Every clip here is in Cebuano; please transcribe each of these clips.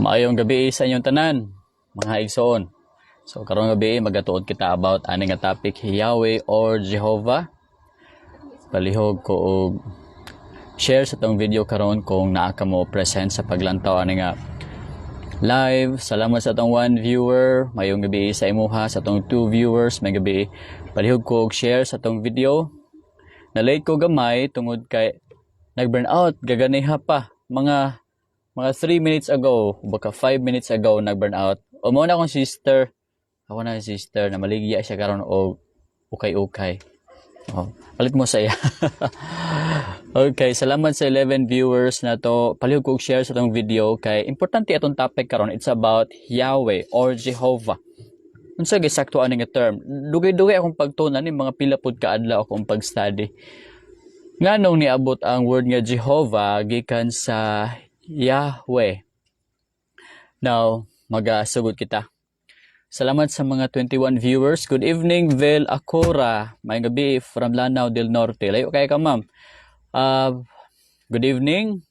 Maayong gabi sa inyong tanan, mga igsoon. So karong gabi magatuod kita about ani nga topic, Yahweh or Jehovah. Palihog ko og share sa tong video karon kung naa ka mo present sa paglantaw ani nga live. Salamat sa atong one viewer. Maayong gabi sa imuha. Sa atong two viewers, maayong gabi. Palihog ko og share sa tong video. Na late ko gamay tungod kay nag-burn out gaganiha pa, mga 3 minutes ago, baka 5 minutes ago nag-burn out. O mao na akong sister. Ako na sister na maligya siya karon og ukay-ukay. Oh, palit mo sa iya. Okay, salamat sa 11 viewers na to. Palihog ko og share sa tong video kay importante atong topic karon. It's about Yahweh or Jehovah. Unsa gyud sakto ani nga term? Dugay-dugay akong pagtunan ni, mga pila pud ka adlaw akong pag-study. Nganong niabot ang word nga Jehovah gikan sa Yahweh? Now, magasugod kita. Salamat sa mga 21 viewers. Good evening, Vel Acora. Maayong gabi from Lanao del Norte. Layo kay ka, ma'am. Good evening.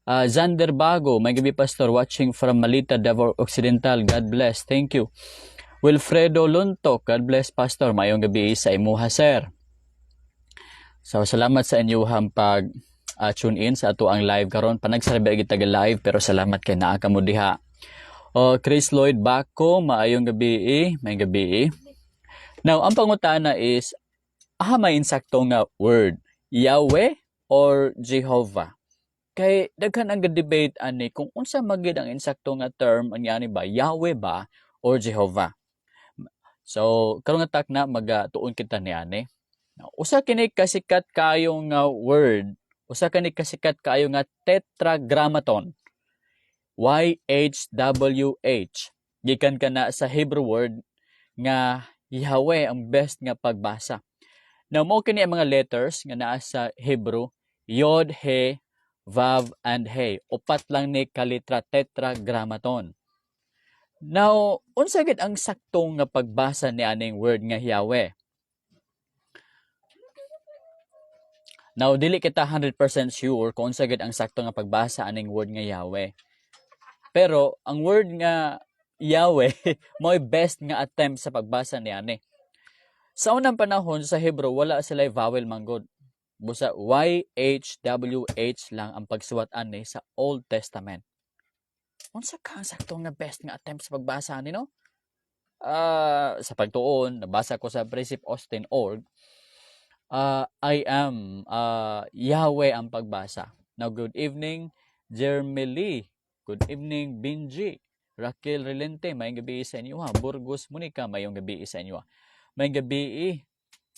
Zander Bago, maayong gabi, Pastor, watching from Malita, Davao Occidental. God bless. Thank you. Wilfredo Luntok, God bless, Pastor. Maayong gabi sa imuha, sir. So, salamat sa inyuhang pag tune in sa ato ang live karon. Panagsarabi kita live, pero salamat kay naa kamo diha. Oh, Chris Lloyd Baco, maayong gabi, eh. Maayong gabi, eh. Now, ang pangutana is, aha may insakto nga word? Yahweh or Jehovah? Kay daghan ang debate ani kung unsa magyud ang insakto nga term ang ani ba, Yahweh ba or Jehovah. So, karon nga tak na magatuon kita ni ani. Now, usa kini kasikat kayo nga word, usa kini kasikat kaayo nga tetragrammaton. YHWH. Gikan kana sa Hebrew word nga Yahweh ang best nga pagbasa. Now, mao kini ang mga letters nga naa sa Hebrew, Yod, He, Vav, and He. Upat lang ni kalitra, tetragrammaton. Now, unsa gid ang saktong nga pagbasa ni aning word nga Yahweh? Now, dili kita 100% sure kung unsa gid ang sakto nga pagbasa aning word nga Yahweh. Pero ang word nga Yahweh mo'y best nga attempt sa pagbasa ni ani. Sa unang panahon sa Hebrew, wala sila vowel manggod. Busa YHWH lang ang pagsuwat ani sa Old Testament. Unsa ka ang sakto nga best nga attempt sa pagbasa ani, no? Sa pagtuon, nabasa ko sa Precip Austin org, I am Yahweh ang pagbasa. Now, good evening, Jeremy Lee. Good evening, Benji. Raquel Relente, maayong gabi sa inyo ha. Burgos Monica, maayong gabi sa inyo ha. Maayong gabi,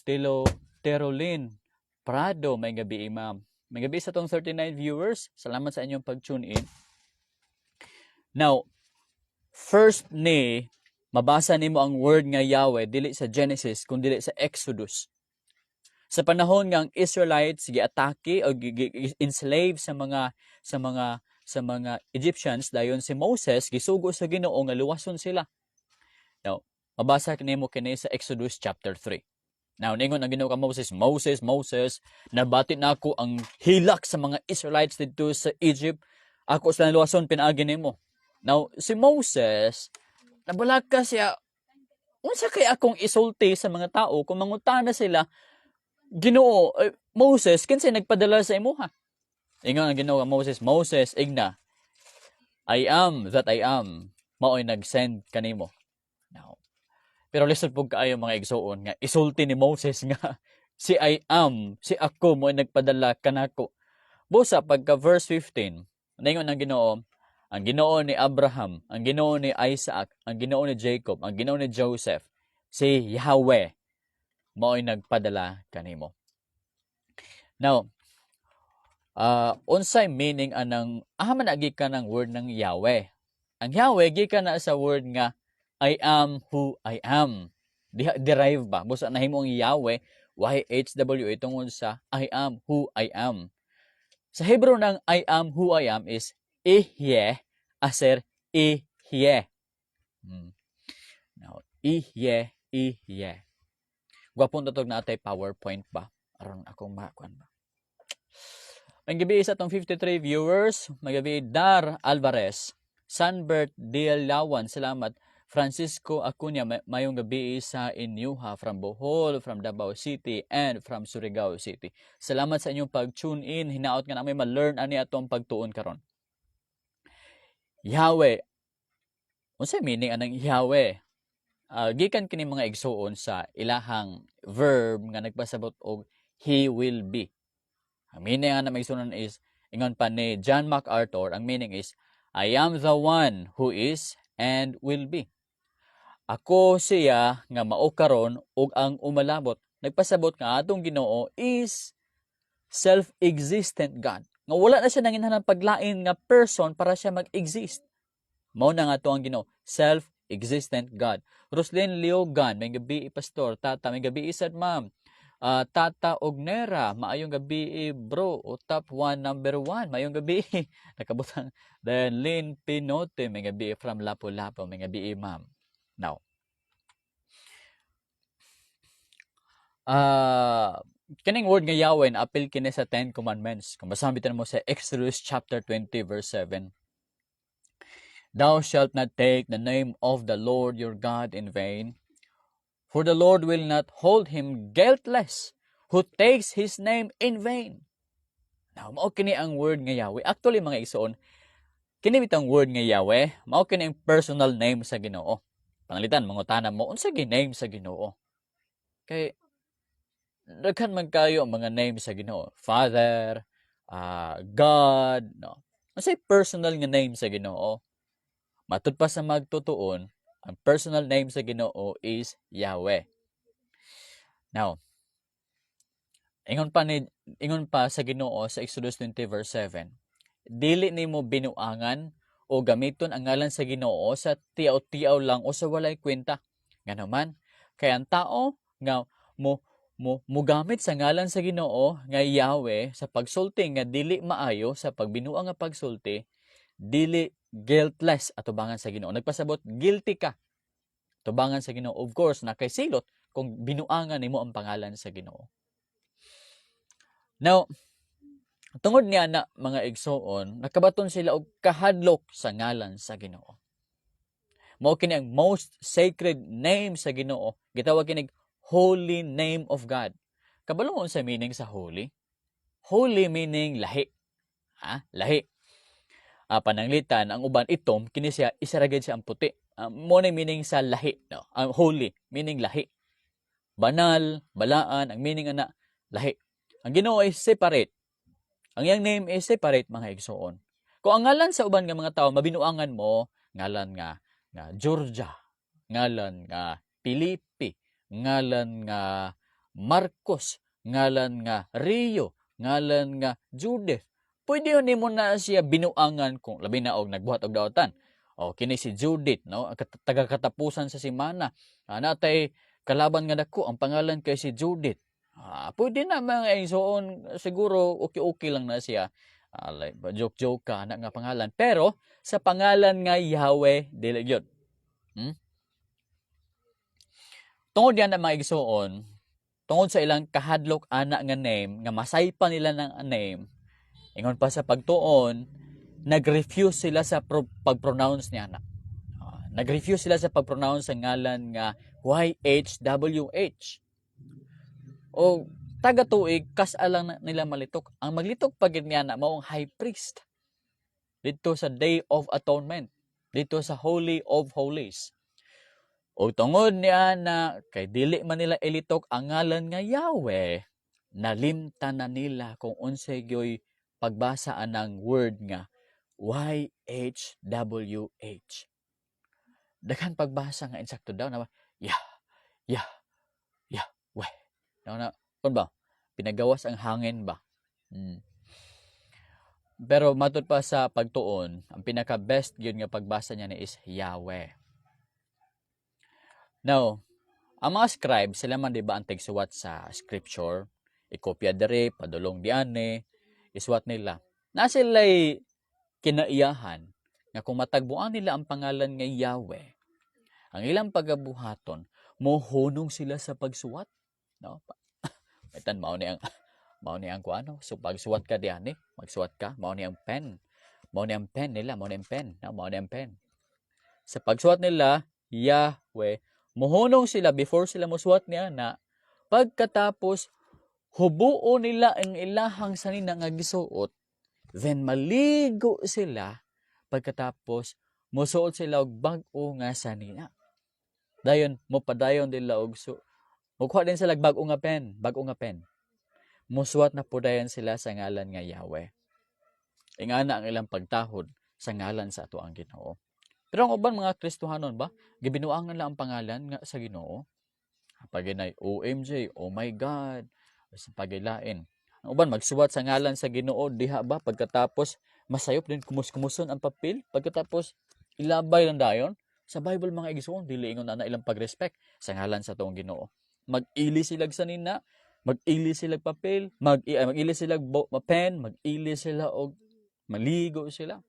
Telo Terolin Prado, maayong gabi, ma'am. Maayong gabi sa tong 39 viewers. Salamat sa inyong pag-tune in. Now, first ni mabasa nimo ang word nga Yahweh dili sa Genesis kun dili sa Exodus. Sa panahon nga ang Israelites giatake o enslave sa mga Egyptians, dayon si Moses gisugo sa Ginoo nga luwason sila. Now, mabasa nimo kini sa Exodus chapter 3. Now, ningon ang Ginoo kang Moses, "Moses, Moses, nabati na ako ang hilak sa mga Israelites didto sa Egypt. Ako sila luwason pinaagi nimo." Now, si Moses, nabalaka siya, unsa kay akong isulti sa mga tao kung mangutana sila, "Ginoo, eh, Moses, kinsay nagpadala sa imuha?" Ingon ang Ginoo kang Moses, "Moses, igna, I am that I am, mao'y nag-send kanimo." Now, pero lisod pud kaayo, mga igsuon, nga isulti ni Moses nga si I am, si ako mo'y nagpadala kanako. Busa pagka verse 15, ningon ang Ginoo, "Ang Ginoo ni Abraham, ang Ginoo ni Isaac, ang Ginoo ni Jacob, ang Ginoo ni Joseph, si Yahweh mao'y nagpadala kanimo." Now, unsay meaning anang aha man gikan ang word ng Yahweh? Ang Yahweh gikan na sa word nga I am who I am. Derive ba? Busa nahimo ang Yahweh, YHWH, tungod sa I am who I am. Sa Hebrew ng I am who I am is Ehyeh Asher Ehyeh. Now, Ehyeh, Ehyeh. Gwapon to na atay PowerPoint ba? Aron akong makakuan ba? Maayong gabi sa atong 53 viewers. Maayong gabi, Dar Alvarez. Sunbert Dialawan, salamat. Francisco Acuña, mayong gabi sa inyuha from Bohol, from Davao City, and from Surigao City. Salamat sa inyong pag-tune in. Hinaot nga namin ma-learn ani atong pagtuon karon. Yahweh. Unsa meaning anang Yahweh? Gikan kini, mga igsuon, sa ilahang verb nga nagpasabot og "he will be." Ang meaning ana, mga igsuon, is ingon pa ni John MacArthur, ang meaning is "I am the one who is and will be." Ako siya nga mao karon ug ang umalabot. Nagpasabot nga atong Ginoo is self-existent God. Nga wala na siya nanginahanglan paglain nga person para siya mag-exist. Mao na nga to ang Ginoo, self-existent God. Roslyn Leogan, maayong gabi, pastor. Tata, maayong gabi sad, ma'am. Tata Ognera, maayong gabi, bro. O top 1 number 1, maayong gabi. Nakabutang. Then Lynn Pinote, maayong gabi from Lapu-Lapu, maayong gabi, ma'am. Now, kining word nga Yahweh apil kini sa Ten Commandments. Kung basahan bitan mo sa Exodus chapter 20 verse 7. "Thou shalt not take the name of the Lord your God in vain, for the Lord will not hold him guiltless who takes his name in vain." Now, mao kini ang word nga Yahweh. Actually, mga igsoon, kini bitang word nga Yahweh, mao kini ang personal name sa Ginoo. Pananglitan, mangutana mo, unsa gi name sa Ginoo? Kay daghan man kayo ang mga name sa Ginoo. Father, God, no. Unsay personal nga name sa Ginoo? Matud pa sa magtutuon, ang personal name sa Ginoo is Yahweh. Now, ingon pa sa Ginoo sa Exodus 20 verse 7, dili nimo binuangan o gamiton ang ngalan sa Ginoo sa tiaw-tiaw lang o sa walay kwenta. Ngano man, kay ang tao nga mo mo mugamit sa ngalan sa Ginoo nga Yahweh sa pagsulti nga dili maayo, sa pagbinuang nga pagsulti, dili guiltless atubangan sa Ginoo. Nagpasabot guilty ka tubangan sa Ginoo. Of course, na kay silot kung binuangan nimo ang pangalan sa Ginoo. Now, tungod niya na, mga igsoon, nakabaton sila og kahadlok sa ngalan sa Ginoo. Mao kini ang most sacred name sa Ginoo. Gitawag kinig holy name of God. Kabalo mo sa meaning sa holy? Holy meaning lahi. Ha? Lahi. Pananglitan ang uban itom kini siya isa ra gid siya ang puti. Mo na meaning sa lahi, no? Ang holy meaning lahi. Banal, balaan, ang meaning ana lahi. Ang Ginoo ay separate. Ang iyang name is separate, mga igsoon. Kung ang ngalan sa uban nga mga tao mabinuangan mo, ngalan nga nga Georgia, ngalan nga Felipe, ngalan nga Marcos, ngalan nga Rio, ngalan nga Judith. Pwede yun nimo na siya binuangan kung labi na og nagbuhat og daotan. O kini si Judith, no, taga katapusan sa simana. Natay kalaban nga dako, ang pangalan kay si Judith. Pwede na, mga igsoon, siguro okay-okay lang na siya. Like, joke-joke ka na nga pangalan. Pero sa pangalan nga Yahweh, dili gyud. Tungod yan na, mga igsoon, tungod sa ilang kahadlok ana nga name, nga masaypa nila ng name, ingon pa sa pagtuon, nag-refuse sila sa pag-pronounce niya na. Nag-refuse sila sa pag-pronounce sa ngalan nga YHWH. O taga tuig kas lang nila malitok. Ang maglitok pa gid niya na maong high priest. Dito sa Day of Atonement, dito sa Holy of Holies. O tungod niya na kay dili man nila ilitok ang ngalan nga Yahweh, nalimtan na nila kung unsay gyoy pagbasa anang word nga YHWH. Daghan pagbasa nga insakto daw na Yah, Yah, Yahweh. Na na kun ba pinagawas ang hangin ba? Pero matud pa sa pagtuon, ang pinaka best gyud nga pagbasa niya ni is Yahweh. Now, ang mga scribe, sila man di ba ang tigsuwat sa scripture, ikopya diri, padulong diane, isuwat nila. Na sila'y kinaiyahan nga kung matagbuan nila ang pangalan nga Yahweh, ang ilang pagabuhaton, mohunong sila sa pagsuwat. No? Itan mao ni ang kuano. So pagsuwat ka diani, magsuwat ka, mao ni ang pen. Mao ni ang pen nila, mao ni ang pen, no? Mao ni ang pen. Sa pagsuwat nila, Yahweh, muhunong sila before sila musuwat niya na. Pagkatapos hubuo nila ang ilahang sanina nga gisuot, then maligo sila, pagkatapos musuot sila og bag-o nga sanina. Dayon mopadayon nila og mukuha din sila og bag-o nga pen, bag-o nga pen. Musuwat na pudayon sila sa ngalan nga Yahweh. Ingana ang ilang pagtahod sa ngalan sa ato ang Ginoo. Pero ang uban mga Kristohanon ba, gibinuangan lang ang pangalan nga sa Ginoo. Paginay OMG, oh my God, sa pagilain. Ang uban magsuwat sa ngalan sa Ginoo diha ba, pagkatapos masayop din, kumus-kumuson ang papel, pagkatapos ilabay lang dayon. Sa Bible, mga igsoon, dili ingon na ilang pagrespect sa ngalan sa atong Ginoo. Mag-ili sila sanina, mag-ili sila papel, mag-ili sila pen, mag-ili sila og maligo sila.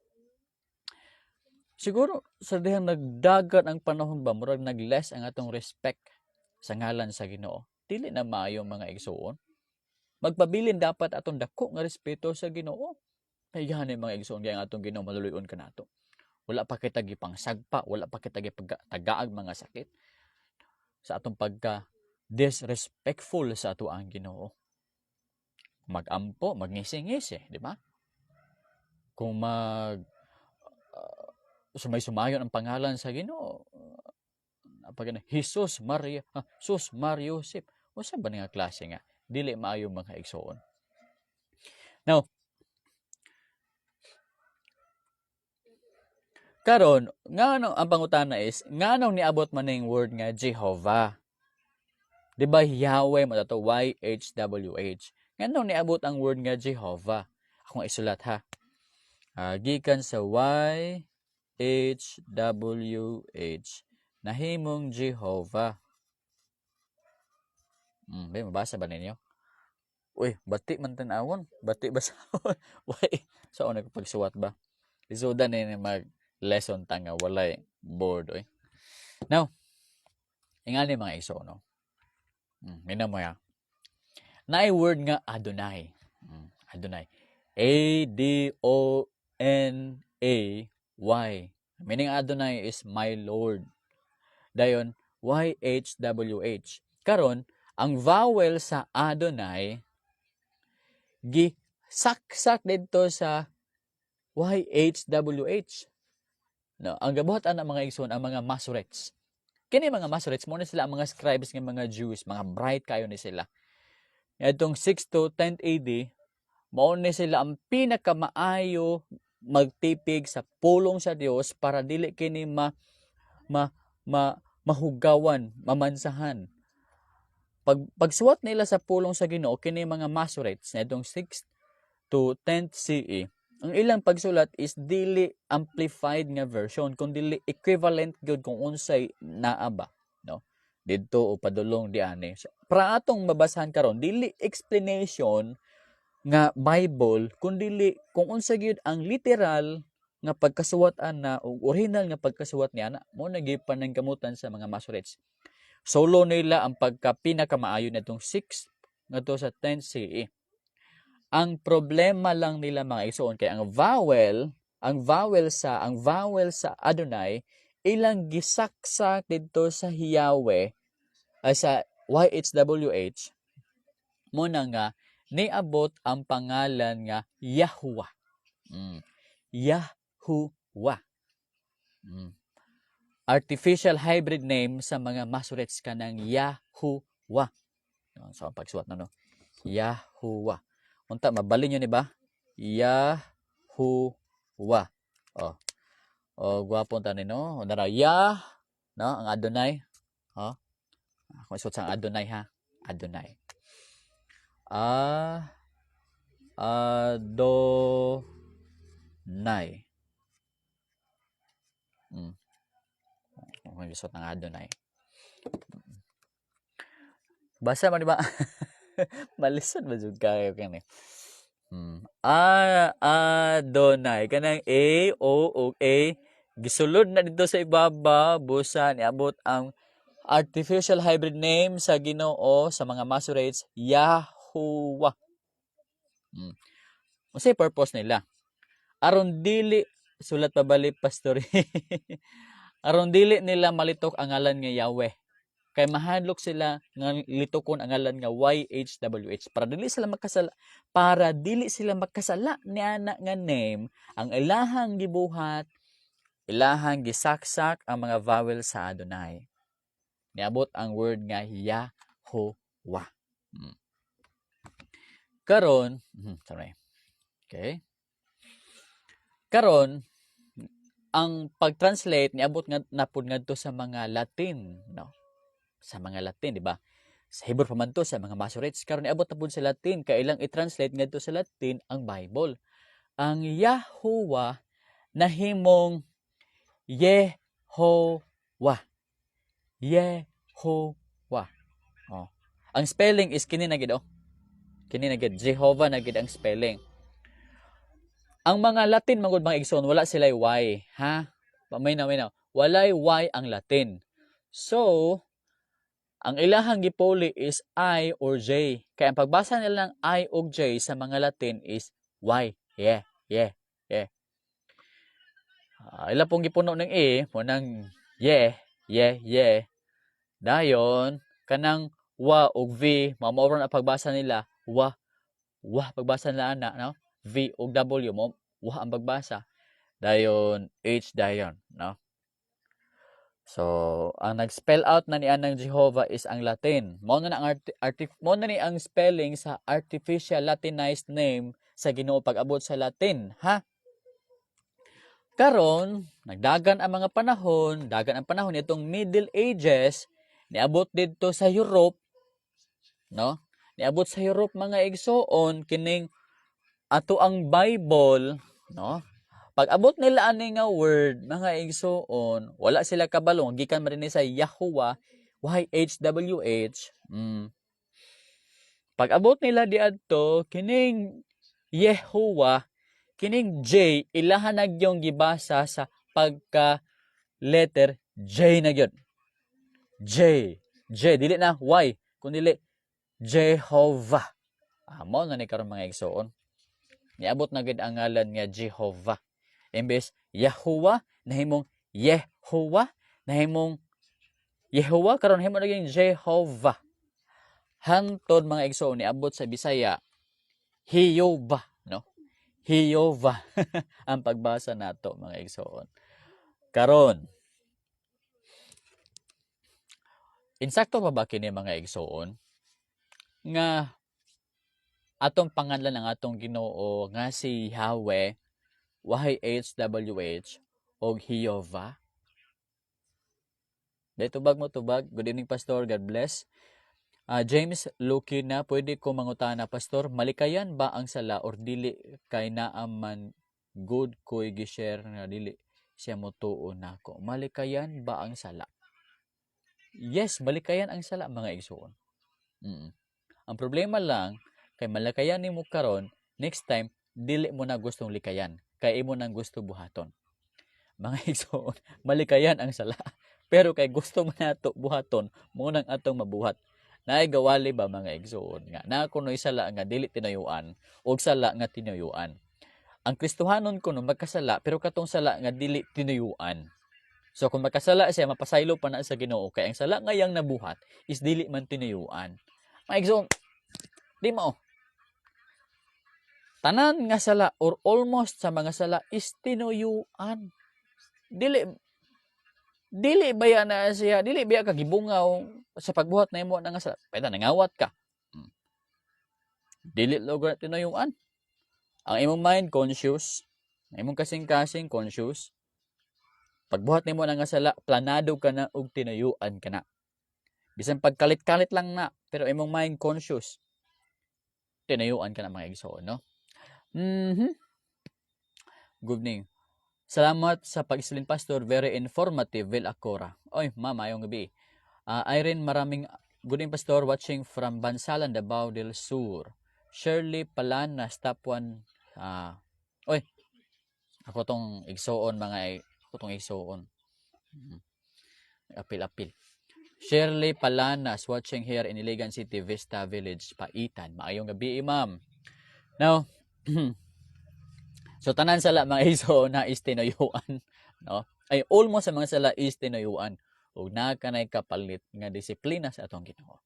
Siguro sa dihang nagdagan ang panahon ba, murag nag-less ang atong respect sa ngalan sa Ginoo. Dili na maayo, mga igsoon. Magpabilin dapat atong dako nga respeto sa Ginoo. Kay gani, mga igsoon, kay ang atong Ginoo maluluy-on kanato. Wala pa kita gipangsagpa, wala pa kita gipagtagaag mga sakit sa atong pagka disrespectful sa ato ang Ginoo. Magampo, magngisi-ngisi, di ba? Kung mag sumay-sumayon ang pangalan sa Ginoo, pag Jesus Maria, Jesus Maria Joseph, unsa ba nga klase nga dili maayo, mga igsoon? Now, karon, ngano ang pangutana is nganong niabot man ning word nga Jehovah? Di ba Yahweh mo to, YHWH? Nganong niabot ang word nga Jehovah? Akong isulat ha. Gikan sa YHWH nahimong Jehovah. Ba, mabasa ba ninyo? Uy, bati man tan-awon. Bati ba sa Uy, so ako nagpagsuwat ba? Isudan ni mag lesson ta nga walay board, oy. Now, ingani, mga iso, no. Mina mo ya. Naay word nga Adonai. Adonai. A D O N A Y. Meaning Adonai is my Lord. Dayon YHWH. Karon, ang vowel sa Adonai gi saksak didto sa YHWH. No, ang gabuhat ana, mga igsoon, ang mga Masorets. Kini mga Masorets mo na sila ang mga scribes nga mga Jews, mga bright kayo ni sila. Itong 6 to 10 AD, mao ni sila ang pinakamaayo magtipig sa pulong sa Dios para dili kini ma ma, ma mahugawan, mamansahan. Pagsuwat nila sa pulong sa Ginoo, kini mga Masorets na itong 6 to 10th CE, ang ilang pagsulat is dili amplified nga version kun dili equivalent gyud kung unsay naa ba, no, didto o padulong di ani. So, para atong mabasahan karon, dili explanation nga Bible kun dili kung unsa gyud ang literal nga pagkasuwat ana o original nga pagkasuwat niya ana mo na gipanangkamutan sa mga Masorets. Solo nila ang pagka pinakamaayo nitong 6 ngadto sa 10 CE. Ang problema lang nila, mga igsoon, kay ang vowel sa Adonai ilang gisaksak didto sa Yahweh, ay sa YHWH, mo na nga niabot ang pangalan nga Yahuwah. Yahuwah. Artificial hybrid name sa mga Masorets kanang Yahuwah. So, ang pagsuwat na, no. Yahuwah. Unta mabalin yun ni ba? Yahuwah. Oh. Oh, gwapo ta ni, no. Nara Ya, no, ang Adonai. Oh. Ako isuot sa Adonai ha. Adonai. Ah, Adonai. Okay, isuot ng Adonai. Basa man di ba? Malisod ba jud kayo kani? Ah, Adonai kanang A O O A gisulod na dito sa ibaba, busa niabot ang artificial hybrid name sa Ginoo sa mga Masoretes, Yahuwah. Unsay purpose nila? Aron dili sulat pabalik, pastor. Aron dili nila malitok ang ngalan nga Yahweh. Kay mahadlok sila nga litokon ang ngalan nga YHWH para dili sila makasala, para dili sila makasala ni ana nga name. Ang ilahang gibuhat, ilahang gisaksak ang mga vowel sa Adonai. Niabot ang word nga Yahuwah. Karon, sorry. Okay. Karon, ang pag-translate niabot nga napud ngadto sa mga Latin, no? Sa mga Latin, di ba? Sa Hebrew pa man to sa mga Masoretes, karon niabot na pud sa Latin kay ilang i-translate ngadto sa Latin ang Bible. Ang Yahuwah nahimong Yehovah. Yehovah. Oh. Ang spelling is kini na gid, oh. Kini na gid, Jehovah na gid ang spelling. Ang mga Latin magud, mga igsoon, wala sila Y, ha? Pamay na, may na. Walay Y ang Latin. So, ang ilahang gipuli is I or J. Kaya ang pagbasa nila ng I o J sa mga Latin is Y. Yeah. Ila pong gipuno ng E, mo nang yeah. Dayon, kanang wa ug V, mao na pagbasa nila, wa, wa pagbasa nila ana, no? V ug W mo, wa ang pagbasa. Dayon, H dayon, no? So, ang nag-spell out na ni anang Jehovah is ang Latin. Mao na ni ang spelling sa artificial Latinized name sa Ginoo pag-abot sa Latin, ha? Karon, nagdagan ang mga panahon, dagan ang panahon itong Middle Ages, niabot didto sa Europe, no? Niabot sa Europe, mga igsoon, kining ato ang Bible, no? Pag abot nila ani nga word, mga igsoon, wala sila kabalo, gikan man ni sa Yahuwah, YHWH. Pag abot nila diadto, kining Yehuwa, kining J, ilahan na gyung gibasa sa pagka letter J na gyud. J. J, dili na Y, kundi Jehovah. Mao na ni karon, mga igsoon. Niabot na gid ang ngalan nga Jehovah. Imbes Yahuwah, nahimong Yehuwa, nahimong Yehuwa, karon nahimo naging Jehovah. Hantod, mga igsoon, niabot sa Bisaya, Hiyova, no? Hiyova ang pagbasa nato, mga igsoon. Karon, insakto pa ba kini, mga igsoon, nga atong panganlan ang atong Ginoo nga si Yahweh, YHWH og Hiyova? Dahil tubag mo tubag. Good evening, Pastor. God bless. James Lukina, "Pwede ko mangutana, Pastor, malikayan ba ang sala or dili kay naa man gud ko'y gi-share nga dili siya motuo nako?" Malikayan ba ang sala? Yes, malikayan ang sala, mga igsoon. Ang problema lang, kay malikayan nimo karon, next time dili mo na gustong likayan kay imo nang gusto buhaton. Mga igsoon, malikayan ang sala. Pero kay gusto mo nato buhaton, mo nang atong mabuhat. Naay gawali ba, mga igsoon, nga naa kuno'y sala nga dili tinuyuan og sala nga tinuyuan? Ang Kristohanon kuno magkasala, pero katong sala nga dili tinuyuan. So kung magkasala siya, mapasaylo pa na sa Ginoo kay ang sala nga iyang nabuhat is dili man tinuyuan. Mga igsoon, di mao. Tanan nga sala or almost sa mga sala is tinuyuan. Dili dili baya na siya, dili baya ka gibungaw sa pagbuhat na imo na nga sala. Pwede nangawat ka. Dili lugar tinuyuan. Ang imong mind conscious, ang imong kasing-kasing conscious. Pagbuhat nimo na nga sala, planado ka na og tinuyuan ka na. Bisan pagkalit-kalit lang na, pero imong mind conscious. Tinuyuan ka na, mga igsoon, no? Good evening. "Salamat sa pag-explain, Pastor. Very informative." Will Acora. Oy, ma'am, maayong gabi. Irene, maraming good evening, Pastor. Watching from Bansalan, Davao del Sur. Shirley Palana, stop one. Oy, ako tong igsoon, mga ako tong igsoon. Apil-apil. Shirley Palanas, watching here in Iligan City, Vista Village, Paitan. Maayong gabi, ma'am. Now, So tanan sala, mga igsoon, na is tinuyuan, no? Ay, almost sa mga sala is tinuyuan ug naa kanay kapalit nga disiplina sa atong Ginoo.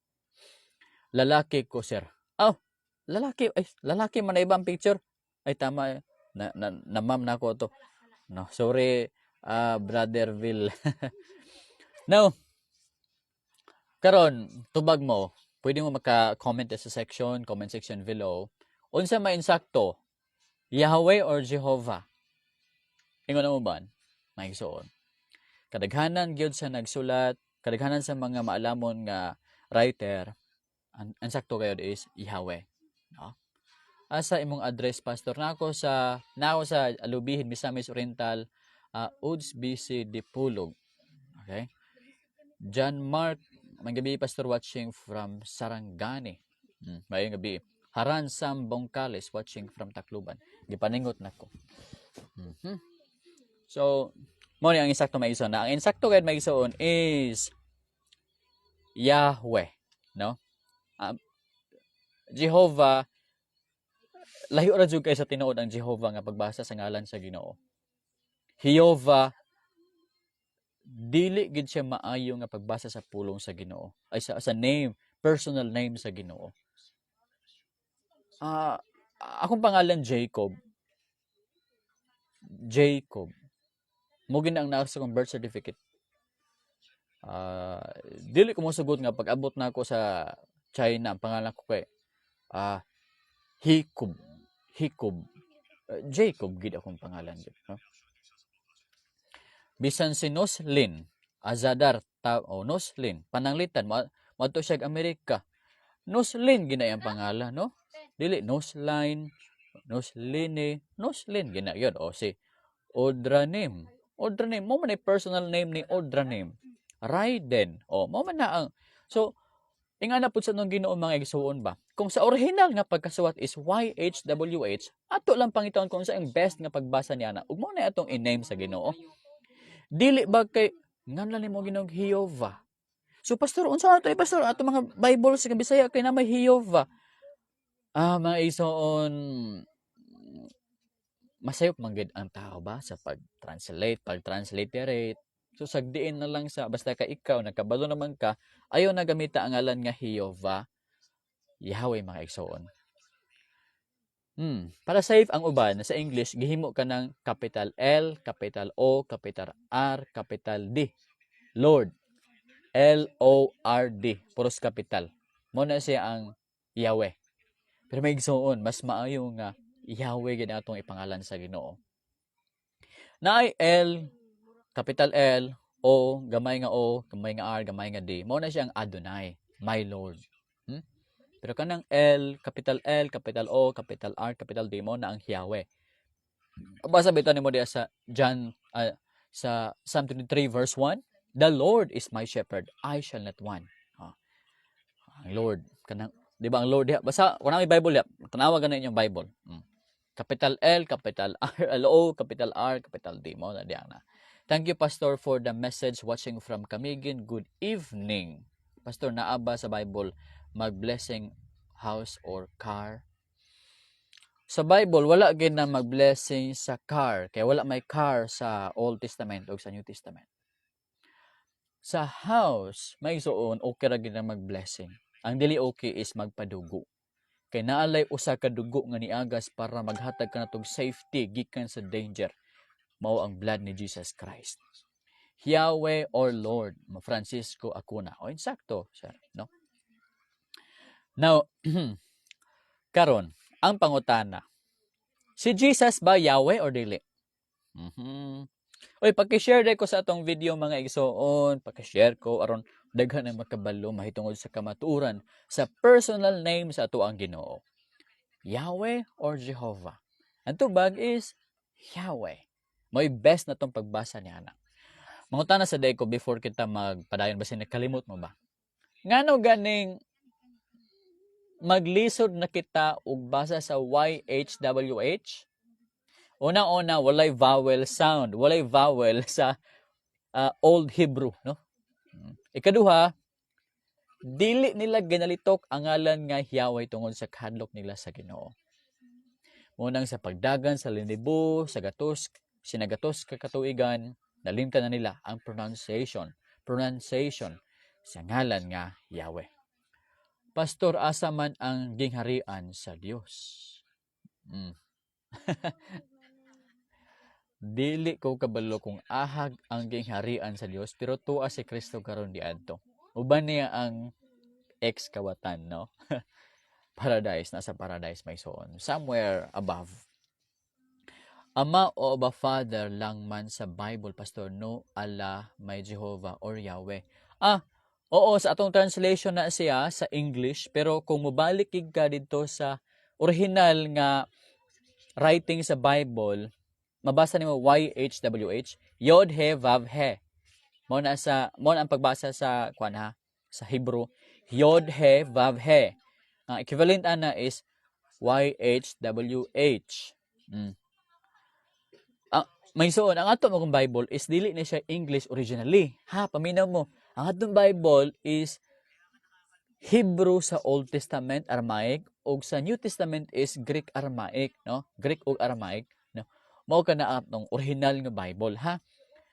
Lalaki ko, sir. Oh, lalaki, ay, lalaki man na ibang picture. Ay, tama eh. Na ma'am na ako to. No, sorry, Brother Vil. Now, karon tubag mo, pwede mo maka-comment sa section, comment section below. Unsa may insakto? Yahweh or Jehovah? Ingon mo ba? Mga igsoon. Kadaghanan gyud sa nagsulat, kadaghanan sa mga maalamon nga writer, ang sakto gayud is Yahweh. No? Asa imong address, Pastor? Nako sa Alubihin, Misamis Oriental, Uds BC Dipolog. Okay? John Mark, maayong gabi, Pastor, watching from Sarangani. Maayong gabi. Haran Sam Bongkales, watching from Tacloban. Gipaningot nako. So, mo ni ang insakto, mga igsoon na. Ang insakto gayud, mga igsoon, is Yahweh, no? Jehovah, lahi ra jud kay sa tinuod ang Jehovah nga pagbasa sa ngalan sa Ginoo. Jehovah, dili gid siya maayo nga pagbasa sa pulong sa Ginoo. Ay, sa name, personal name sa Ginoo. Akong pangalan Jacob. Jacob. Mo gina ang naa sa akong birth certificate. Dili ko mosugot nga pag abot na ako sa China, ang pangalan ko kay Hikob. Hikob. Jacob gid akong pangalan gid, no? Bisan si Noslin Azadar ta o Noslin pananglitan moadto siya og Amerika. Noslin gina iyang pangalan, no? Dili Nosline, Nosline, Noslin gina yun. O si Odranim. Odranim mo man ay personal name ni Odranim. Raiden. O mo man na ang. So ingana pud sa nung Ginoo, mga igsuon ba. Kung sa original nga pagkasuwat is YHWH, ato lang pangitaon kung sa ang best nga pagbasa niya na ug mo na atong i-name sa Ginoo. Dili ba kay nganlan nimo Ginoong Jehovah? So Pastor, unsa ato eh, Pastor, ato mga Bible sa Bisaya kay na may Jehovah. Mga igsoon, masayop man gid ang tao ba sa pag-translate, pag-transliterate. So sagdiin na lang sa basta ka ikaw nakabalo naman ka, ayaw na gamita ang ngalan nga Jehovah, Yahweh, mga igsoon. Para safe ang uban sa English, gihimo ka ng capital L, capital O, capital R, capital D. Lord. L O R D, puros capital. Mo na siya ang Yahweh. Pero mga igsoon, mas maayo nga Yahweh gid atong ipangalan sa Ginoo. Naay L, capital L, O, gamay nga O, gamay nga R, gamay nga D. Mao na siya ang Adonai, my Lord. Pero kanang L, capital L, capital O, capital R, capital D, mo na ang Yahweh. Basa bitaw nimo diya sa John sa Psalm 23 verse 1, "The Lord is my shepherd, I shall not want." Ang Lord kanang, di ba, ang Lord diha, basta kung may Bible diha, tanawa gani inyong Bible. Capital L, capital R, L O, capital R, capital D mo na diya na. Thank you, Pastor, for the message, watching from Camiguin. Good evening. Pastor, naa ba sa Bible mag-blessing house or car? Sa Bible, wala gid na mag-blessing sa car. Kaya wala may car sa Old Testament o sa New Testament. Sa house, mga igsoon, okay ra gid na mag-blessing. Ang dili okay is magpadugo. Kay naalay usa ka dugo nga niagas para maghatag ka natog safety gikan sa danger. Mao ang blood ni Jesus Christ. Yahweh or Lord, Francisco Acuna. O insakto, sir, no? Now, karon, ang pangutana. Si Jesus ba Yahweh or dili? Oy, paki-share ko sa atong video, mga igsoon, paki-share ko aron daghan ang makabalo mahitungod sa kamatuoran sa personal name sa ato ang Ginoo. Yahweh or Jehovah? Ang tubag is Yahweh. Mo'y best na tong pagbasa niya na. Mangutana sa day ko before kita magpadayon, basin nakalimot mo ba? Ngano ganing maglisod na kita og basa sa YHWH? Una-una, walay vowel sound, walay vowel sa Old Hebrew, no? Ikaduha, dili nila ginalitok ang ngalan nga Yahweh tungod sa kahadlok nila sa Ginoo. Mao nang sa pagdagan sa linibo, sa gatos, sinagatos ka katuigan, nalimtan na nila ang pronunciation sa ngalan nga Yahweh. Pastor, asa man ang gingharian sa Dios? Dili ko kabalo kung ahag ang gingharian sa Dios, pero tuwa si Kristo karon diadto. Uban niya ang ex-kawatan, no? Paradise, nasa paradise may soon. Somewhere above. Ama o ba Father lang man sa Bible, Pastor, no Allah, may Jehovah or Yahweh. Ah, oo, sa atong translation na siya sa English, pero kung mobalik ka dito sa original nga writing sa Bible, mabasa nimo YHWH, Yod He Vav He. Mao na ang pagbasa sa kuan ha, sa Hebrew, Yod He Vav He. Ang equivalent ana is YHWH. Ang may suon, ang ato mong Bible is dili na siya English originally. Ha, paminaw mo. Ang atong Bible is Hebrew sa Old Testament, Aramaic, ug sa New Testament is Greek Aramaic, no? Greek ug Aramaic, no? Mao ka na atong original nga Bible, ha?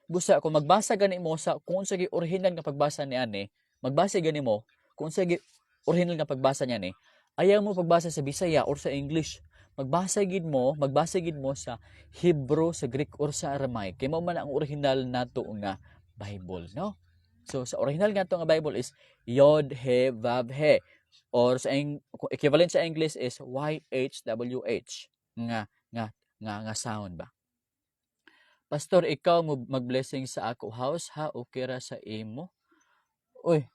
Busa kung magbasa gani mo sa kung unsa gyud original nga pagbasa ni ani, magbasa gani mo kung unsa gyud original nga pagbasa niya ni, ayaw mo pagbasa sa Bisaya or sa English. Magbasa gid mo sa Hebrew, sa Greek or sa Aramaic. Kay mao man ang original nato nga Bible, no? So sa original nga to nga Bible is Yod He Vav He or sa equivalent sa English is YHWH nga sound ba. Pastor, ikaw mo mag-blessing sa ako house ha, okay ra sa imo? Uy,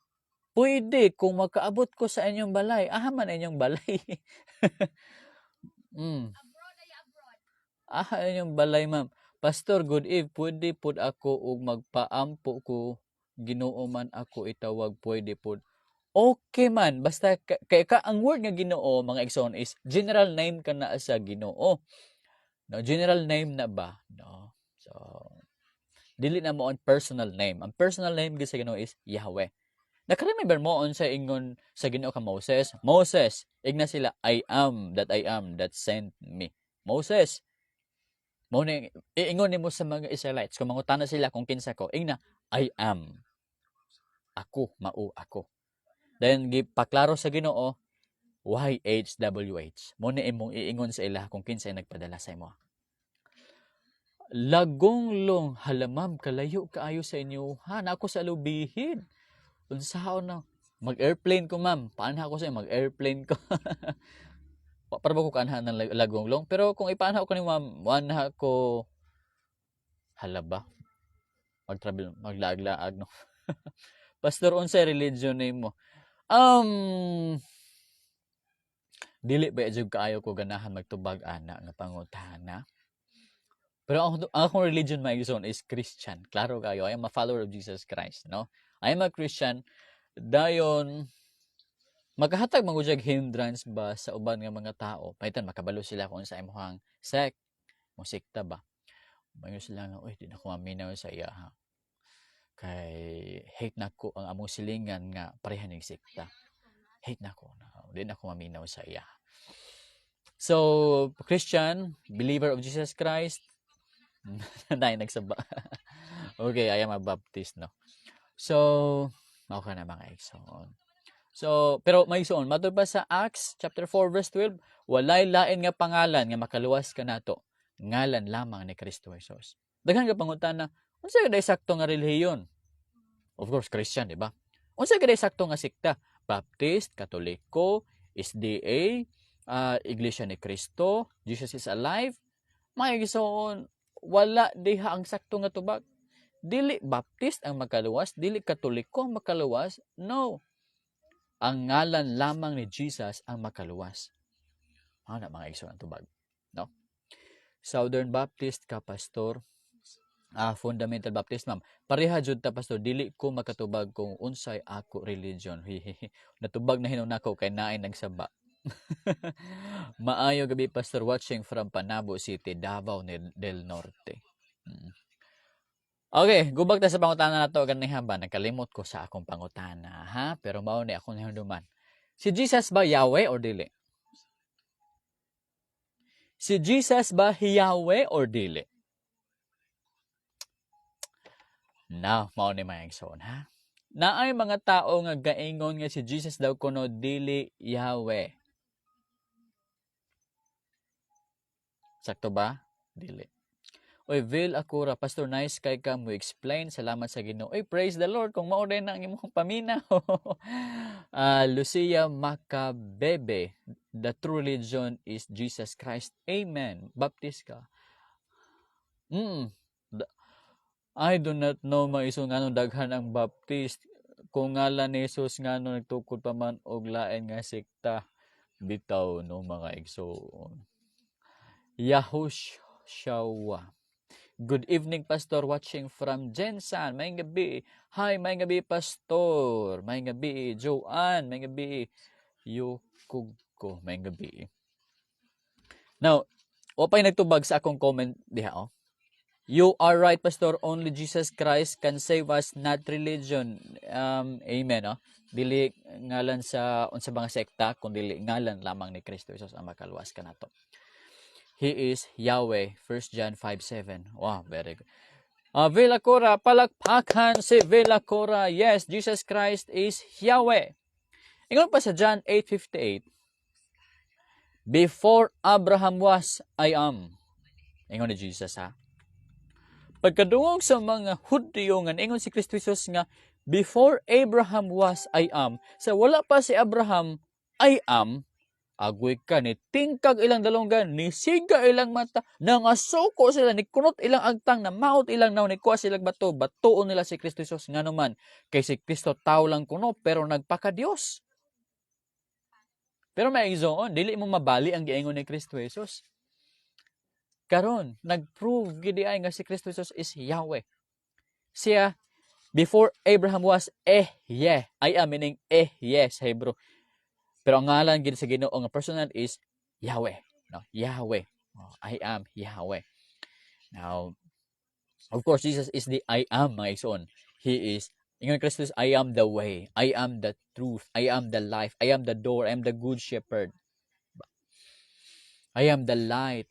pwede kung makaabot ko sa inyong balay. Aha man inyong balay? Abroad ay abroad. Aha inyong balay, ma'am? Pastor, good eve. Pwede pud ako og magpaampo ko. Ginoo man ako itawag, pwede pud? Okay man, basta kay ka ang word nga Ginoo, mga igsoon, is general name ka na sa Ginoo. No, general name na ba? No. So dili na mo ang personal name. Ang personal name gyud sa Ginoo is Yahweh. Naka-remember mo on sa ingon sa Ginoo ka Moses? "Moses," igna sila, "I am that I am that sent me." Moses, mao ni iingon nimo sa mga Israelites kung mangutana sila kung kinsa ko, ingna, "I am." Ako, mao ako. Then gipaklaro sa Ginoo, YHWH. Mao ni imong iingon sa ila kung kinsay nagpadala sa imo. Lagonglong, hala ma'am, kalayo kaayo sa inyo. Ha, na ako sa Alubijid. Unsaon na? Mag-airplane ko, ma'am. Paano ako sa mag-airplane ko? Para ba ko kaanha ng Lagonglong? Pero kung ipaanha ko ni ma'am, wanha ko, hala ba? Mag-travel, maglaag-laag, no? Pastor, unsay religion nimo? Dili ba jud kaayo ko ganahan magtubag ana nga pangutana? Pero ang akong religion, mga igsoon, is Christian. Klaro kayo, I am a follower of Jesus Christ, no? I am a Christian. Dayon makahatag man gud hindrance ba sa uban nga mga tao. Paitan makabalo sila kung sa imong sect, mo sekta ba. Mayo sila nga, "Uy, di na ko maminaw sa iya ha. Kay hate na ko ang among silingan nga pareha ning sekta. Hate na ko. Di na ko maminaw sa iya." So, Christian, believer of Jesus Christ, dahil nagsaba. Okay, I am a Baptist, no? So, mao ka na, mga igsoon. So, pero may igsoon, matud pa sa Acts chapter 4 verse 12, walay lain nga pangalan nga makaluwas kanato, ngalan lamang ni Kristo Jesus. Daghan ka pangutana, unsa gyud sakto nga relihiyon? Of course, Christian, di ba? Unsa gyud sakto nga sekta? Baptist, Katoliko, SDA, Iglesia ni Cristo, Jesus is Alive? Mga igsoon, wala diha ang sakto nga tubag. Dili Baptist ang makaluwas, dili Katoliko ang makaluwas. No. Ang ngalan lamang ni Jesus ang makaluwas. Mao na, mga igsoon, ang tubag. No? Southern Baptist ka, Pastor? Ah, Fundamental Baptist, ma'am. Pareha jud ta, Pastor, dili ko makatubag kung unsay ako religion. Natubag na hinuon nako kay naay nagsaba. Maayo gabi, Pastor, watching from Panabo City, Davao del Norte. Okay, gubag ta sa pangutana nato ganiha ba? Nakalimot ko sa akong pangutana, ha? Pero mao ni akong hinumduman. Si Jesus ba Yahweh or dili? Si Jesus ba Yahweh or dili? Now, mao ni, mga igsoon, ha? Naay mga tao nga gaingon nga si Jesus daw kuno dili Yahweh. Sakto ba? Dili. Oy, Vil Akura, "Pastor, nice kay ka mo explain. Salamat sa Ginoo." Oy, praise the Lord kung mao na ang imong paminaw. Lucia Macabebe, "The true religion is Jesus Christ. Amen." Baptist ka. I do not know, mga igsoon, nganong daghan ang Baptist. Kung ngalan ni Jesus, ngano nagtukod pa man og lain nga sekta? Bitaw no, mga igsoon. Yahushua. "Good evening, Pastor. Watching from GenSan." Maayong gabi. Hi, maayong gabi, Pastor. Maayong gabi, Joanne. Maayong gabi, Yukugko. Maayong gabi. Now, wa pa'y nagtubag sa akong comment diha, oh. "You are right, Pastor. Only Jesus Christ can save us, not religion." Amen, no? Dili ngalan sa unsa mga sekta, kun dili ngalan lamang ni Kristo Jesus ang makaluwas kanato. He is Yahweh, 1 John 5:7. Wow, very good. Villacora, palakpakan si Villacora. Yes, Jesus Christ is Yahweh. Ingon pa sa John 8:58, "Before Abraham was, I am." Ingon ni Jesus, ha. Pagkadungog sa mga Hudyo nga ingon si Kristo Jesus nga "Before Abraham was, I am." Sa wala pa si Abraham, I am. Agoy ka, ni tingkag ilang dalonggan, ni siga ilang mata, nangasuko sila, ni kunot ilang agtang, na maot ilang naw, ni kuha silang bato, batuon nila si Kristo Jesus. Ngano man, kay si Kristo tao lang kuno, pero nagpaka-Dios. Pero may igsoon, dili mo mabali ang giingon ni Kristo Jesus. Karon, nag-prove gid ay nga si Kristo Jesus is Yahweh. Siya, "Before Abraham was, eh, yeah." I am meaning eh, yes, sa Hebrew. Pero ang ngalan gid sa Ginoo nga personal is Yahweh. No, Yahweh. Oh, I am Yahweh. Now, of course, Jesus is the I am, mga igsoon. He is, ingon Christus, "I am the way, I am the truth, I am the life, I am the door, I am the good shepherd. I am the light."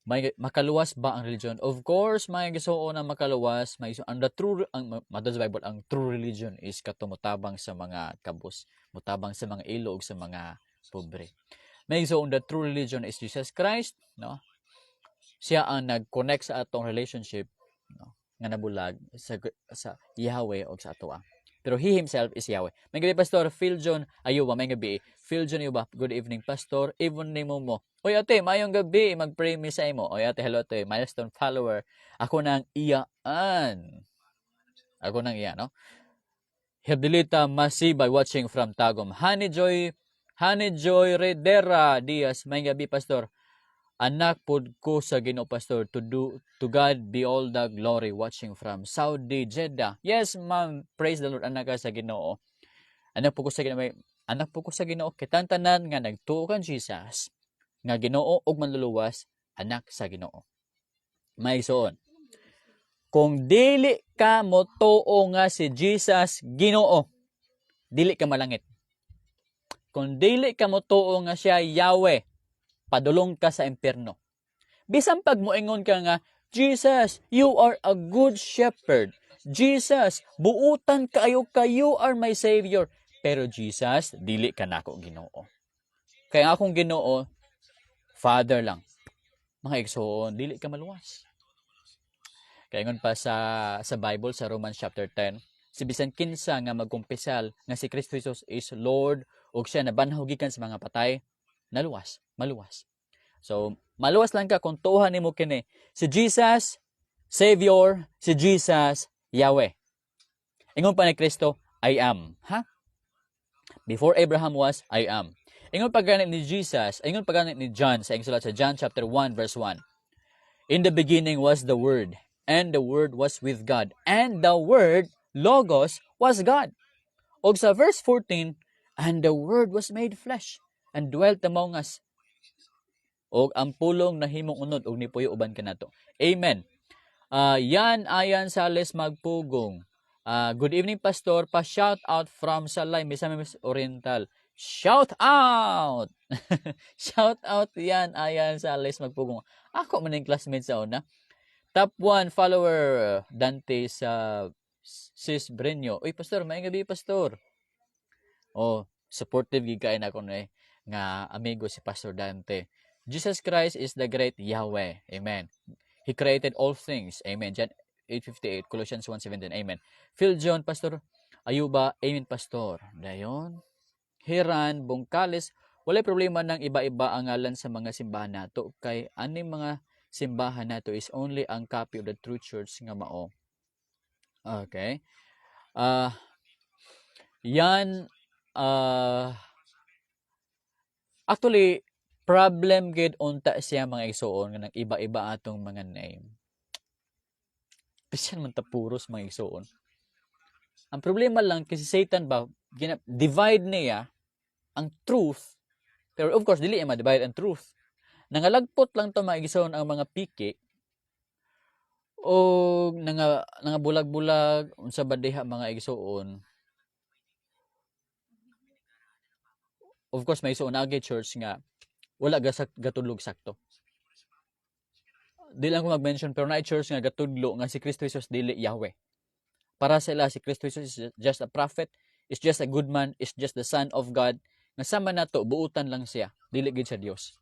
May makaluwas ba ang religion? Of course, may igsoon ang makaluwas, may ang the true ang matod sa Bible, ang true religion is kato motabang sa mga kabus, motabang sa mga ilo ug sa mga pobre. May igsoon, the true religion is Jesus Christ, no? Siya ang nag-connect sa atong relationship, no, nga nabulag sa Yahweh og sa atoa. Pero he himself is Yahweh. Maayong gabi, Pastor Phil John Ayuba. Maayong gabi. Phil John Ayuba. "Good evening, Pastor. Even nimo mo." Oy ate, maayong gabi. Mag-pray mi sa imo. Oy ate, hello ate. Milestone follower. Ako nang iyaan. Ako nang iya, no? Hebdelita Masibay, watching from Tagum. Honey Joy Redera Diaz. Maayong gabi, Pastor. Anak pod ko sa Ginoo, Pastor. To God be all the glory. Watching from Saudi, Jeddah. Yes, ma'am. Praise the Lord. Anak ka sa Ginoo. Anak po ko sa Ginoo. Anak po ko sa Ginoo. Kitang tanan nga nagtuo kan Jesus nga Ginoo ug manluluwas, anak sa Ginoo. May igsoon. Kung dili ka motuo nga si Jesus Ginoo, dili ka malangit. Kung dili ka motuo nga siya Yahweh, padulong ka sa impyerno. Bisan pag moingon ka nga, "Jesus, you are a good shepherd. Jesus, buutan kayo ka, you are my savior." Pero Jesus, dili ka nako Ginoo. Kaya akong Ginoo, Father lang. Mga igsoon, dili ka maluwas. Kaya ingon pa sa Bible sa Romans chapter 10, si bisan kinsa nga magkumpisal nga si Kristo Jesus is Lord ug siya nabanhaw gikan sa mga patay, naluwas, maluwas. So, maluwas lang ka kung tuohan nimo kini. Si Jesus, Savior, si Jesus, Yahweh. Ingon pa ni Kristo, "I am." Ha? "Before Abraham was, I am." Ingon pa gani ni Jesus, ingon pa gani ni John sa iyang sulat sa John chapter 1 verse 1. "In the beginning was the Word, and the Word was with God, and the Word, Logos, was God." Og sa verse 14, "And the Word was made flesh and dwelt among us." Og ang pulong nahimong unod og nipuyo uban kanato. Amen. Yan Ayan Sales Magpugong. "Good evening, Pastor. Pa shout out from Salay, Misamis Oriental." Shout out! Shout out yan, ayan sa Alice Magpugong. Ako man yung classmate sa una. Top 1 follower, Dante sa Sis Brenyo. Uy, Pastor, maayong gabi, Pastor. Oh, supportive gid kay na ako na eh, nga amigo si Pastor Dante. Jesus Christ is the great Yahweh. Amen. He created all things. Amen. John 8:58, Colossians 1:17. Amen. Phil John, Pastor Ayuba, amen, Pastor. Dayon. Hiran, Bungkalis, walay problema ng iba-iba ang ngalan sa mga simbahan nato kay aning mga simbahan nato is only ang copy of the true church nga mao. Okay. Yan actually problem gid unta siya, mga igsuon, nga nang iba-iba atong mga name. Bisan man ta puros, mga igsuon. Ang problema lang kasi Satan ba gina, divide niya ang truth, pero of course dili ma divide ang truth. Nangalagpot lang to, mga igsoon, ang mga piki o nangabulag-bulag unsa ba diha, mga igsoon. Of course may igsoon agi church nga wala gasak gatudlog sakto. Di lang ko mag-mention, pero naay church nga gatudlo nga si Kristo Jesus dili Yahweh. Para sila, si Kristo Jesus is just a prophet, is just a good man, is just the son of God nga sama nato, buutan lang siya, dili gid siya Dios.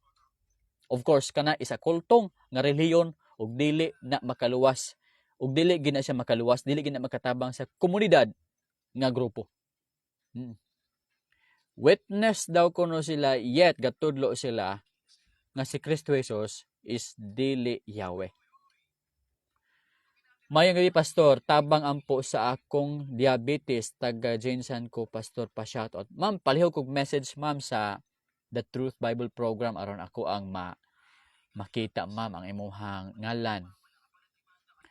Of course kana isa kultong nga relihiyon ug dili na makaluwas ug dili gid na siya makaluwas, dili gid na makatabang sa komunidad nga grupo. Witness daw kuno sila, yet gatudlo sila nga si Kristo Jesus is dili Yahweh. Maayong gabi, Pastor, tabang ampo sa akong diabetes, taga Jensen ko, Pastor, pa shoutout. Ma'am, palihog kog message, ma'am, sa The Truth Bible Program aron ako ang makita, ma'am, ang imuhang ngalan.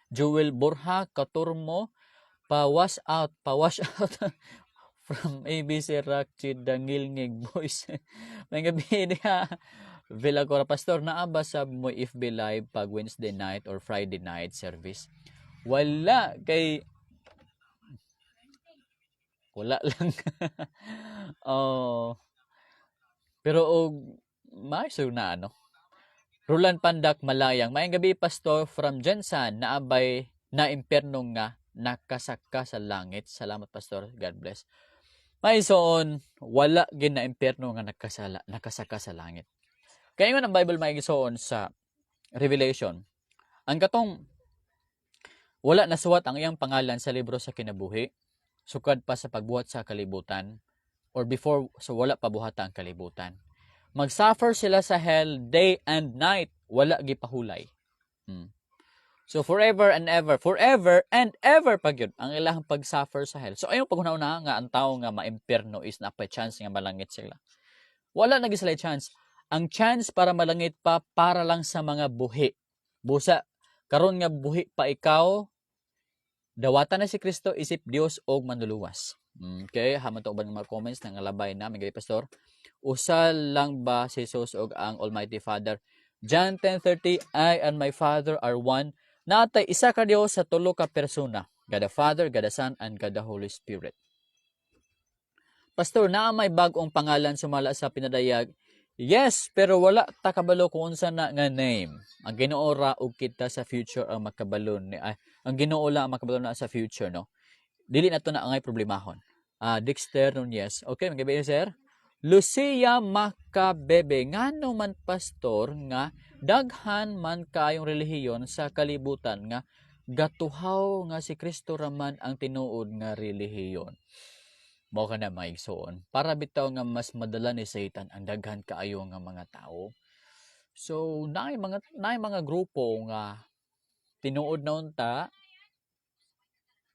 Joel Borja Katurmo, pa wash out from ABC Rock Chidangilngig Boys. Maayong gabi diha. Villacora, Pastor, naa ba sa mo FB Live pag Wednesday night or Friday night service? Wala kay wala lang. Oh. Pero og maayo na ano. Roland Pandak Malayang, maayong gabi, Pastor, from Jensan, naabay na impyerno nga nakasaka sa langit. Salamat, Pastor. God bless. May igsoon, wala gid na impyerno nga nakasaka sa langit. Kaya nga ang Bible, may igsoon, sa Revelation, ang katong wala nasuwat ang iyang pangalan sa libro sa kinabuhi, sukad pa sa pagbuhat sa kalibutan, or before, so wala pa buhata ang kalibutan. Magsuffer sila sa hell day and night, wala gipahulay. So forever and ever, forever and ever pag yun, ang ilang pag-suffer sa hell. So ayaw pag una nga ang tao nga maimpierno is na chance nga malangit sila. Wala na sila chance. Ang chance para malangit pa para lang sa mga buhi. Busa karon nga buhi pa ikaw, dawatan na si Kristo isip Dios og manluluwas. Okay, haman to uban mga comments nang labay na may Pastor. Usa lang ba si Jesus og ang Almighty Father? John 10:30, "I and my Father are one." Natay isa ka Dios sa tulo ka persona. God the Father, God the Son, and God the Holy Spirit. Pastor, naa may bag-ong pangalan sumala sa pinadayag? Yes, pero wala ta kabalo kung unsa na nga name. Ang Ginoo ra og kita sa future ang makabalo ni ay, ang Ginoo lang ang makabalo na sa future, no. Dili na to na angay problemahon. Ah, Dexter Nunez. Okay, magabi, sir. Lucia Macabebe, ngano man, Pastor, nga daghan man kayong relihiyon sa kalibutan nga gatuhaw nga si Kristo raman ang tinuod nga relihiyon? Mao ka na, mga igsoon. Para bitaw nga mas madala ni Satan ang daghan kaayo nga mga tao. So naay mga grupo nga tinuod na unta,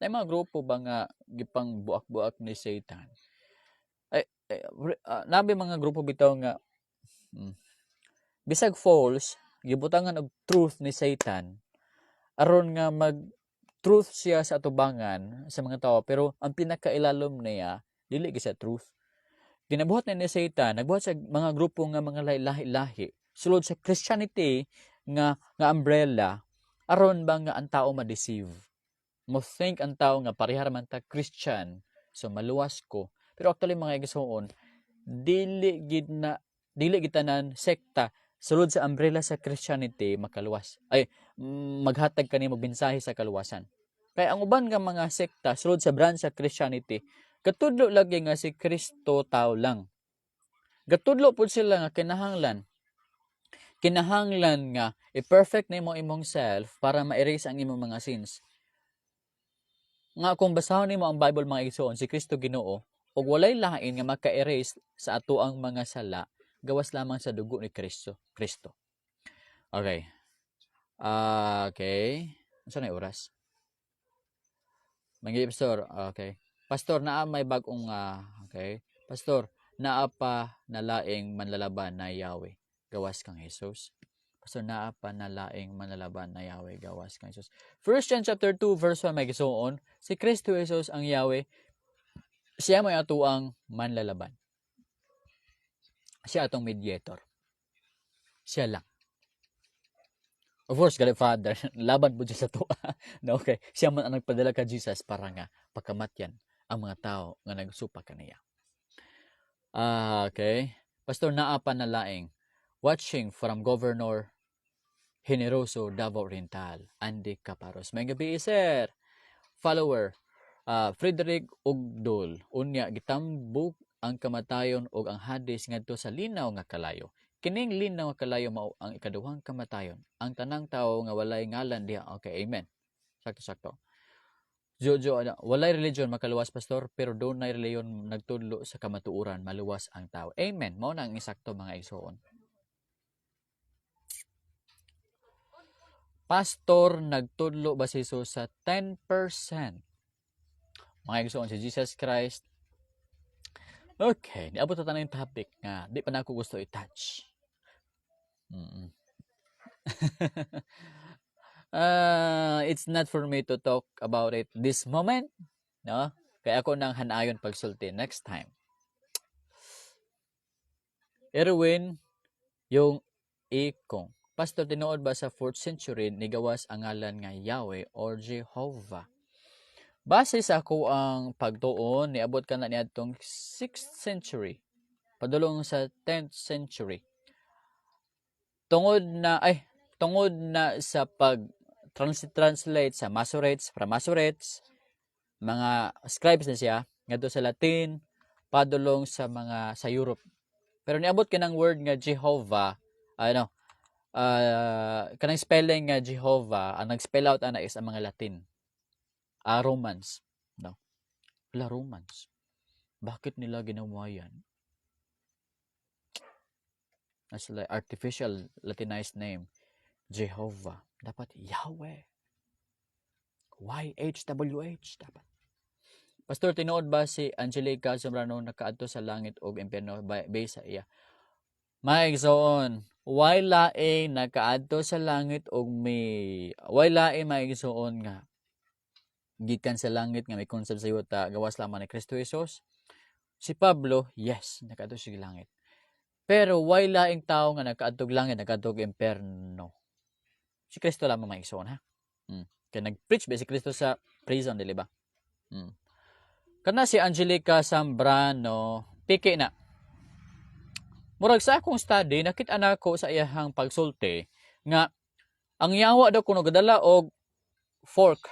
naay mga grupo ba nga gipang buak-buak ni Satan. Ay, ay nabi mga grupo bitaw nga bisag false, gibutangan og truth ni Satan aron nga mag truth siya sa atubangan sa mga tao, pero ang pinakailalom niya dili gyud sa truth. Ginabuhat na ni Satan, nagbuhat sa mga grupo nga mga lahi-lahi sulod sa Christianity nga umbrella aron ba nga ang tao ma-deceive. Mo think ang tao nga pareha man ta Christian, so maluwas ko. Pero actually, mga igsoon, Dili gid na, dili gid tanan sekta sulod sa umbrella sa Christianity makaluwas. Ay, maghatag kani mo mensahe sa kaluwasan. Kay ang uban nga mga sekta sulod sa branch sa Christianity, katudlo lagi nga si Kristo tao lang. Gatudlo pud sila nga kinahanglan nga i-perfect nimo imong self para ma-erase ang imong mga sins. Nga kung basahon nimo ang Bible, mga igsoon, si Kristo Ginoo ug walay lain nga maka-erase sa atoang mga sala gawas lamang sa dugo ni Kristo. Kristo. Okay. Ah, okay. Unsa na oras? Mga pastor, okay. Pastor, naa may bag-ong okay. Pastor, naa pa na laing manlalaban na Yahweh gawas kang Jesus? Pastor, naa pa na laing manlalaban na Yahweh gawas kang Jesus? 1 John chapter 2 verse 1, mga igsoon, si Kristo Jesus ang Yahweh. Siya may atoang manlalaban. Siya atong mediator. Siya lang. Of course, God the Father, laban po siya sa tuwa. No, okay. Siya man ang nagpadala ka Jesus para nga pakamatyan ang mga tao nga nagsupa kaniya. Ah, okay. Pastor, naa pa na laing? Watching from Governor Generoso, Davao Oriental, Andy Caparos. Maayong gabii, sir. Follower, Frederick Ugdol. Unya, gitambok ang kamatayon ug ang Hades ngadto sa linaw nga kalayo. Kining linaw nga kalayo mao ang ikaduhang kamatayon. Ang tanang tawo nga walay ngalan diha. Okay, amen. Sakto sakto. Jojo, ano, walay religion makaluwas, pastor, pero dunay relihiyon nagtudlo sa kamatuoran, maluwas ang tao. Amen. Mao na ang isakto, mga igsoon. Pastor, nagtudlo ba si Jesus sa 10%? Mga igsoon, si Jesus Christ. Okay, niabot na yung topic nga di pa na ako gusto i-touch. It's not for me to talk about it this moment, no? Kaya ako nang hanayon pagsulti next time. Erwin, yung ikong. Pastor, tinuod ba sa 4th century nigawas ang ngalan nga Yahweh or Jehovah? Base sa ako ang pagtuon, niabot ka na niadtong 6th century, padulong sa 10th century. Tungod na sa pag translate sa Masoretes, fra Masoretes, mga scribes na siya ngadto sa Latin, padulong sa mga sa Europe. Pero niabot kanang word nga Jehovah, ano, kanang spelling nga Jehovah, ang nag-spell out ana is ang mga Latin. Ah, Romans. No. Wala, Romans. Bakit nila ginawa yan? That's like artificial Latinized name. Jehovah. Dapat Yahweh. YHWH dapat. Pastor, tinuod ba si Angelica Zambrano nakaadto sa langit og impyerno base sa iya? Mga igsoon, way laing nakaadto sa langit og may way laing, mga igsoon, nga gikan sa langit nga may concept sa yuta gawas lamang ni Kristo Jesus. Si Pablo, yes, nakaadto siya langit. Pero way laing tao nga nakaadtog langit, nakaadtog impyerno. Si Kristo lamang, mga igsoon, ha. Kay nag-preach ba si Kristo sa prison, dili ba? Kana si Angelica Zambrano, piki na. Murag sa akong study, nakita na ako sa iyahang pagsulti nga ang yawa daw kuno gadala og fork,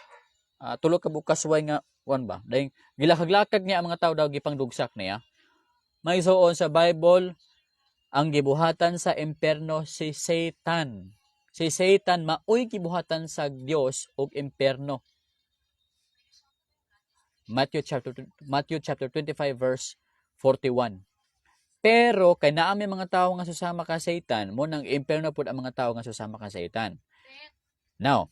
tulo ka buok kasway nga kuan ba. Dahil gilakag-lakag niya ang mga tao daw gipangdugsak niya. Mga igsoon, sa Bible, ang gibuhatan sa impyerno si Satan. Si Satan maoy gibuhatan sa Dios og impyerno. Matthew chapter 25 verse 41. Pero kay naa may mga tao nga susama ka Satan, mo nang impyerno pud ang mga tao nga susama ka Satan. Now,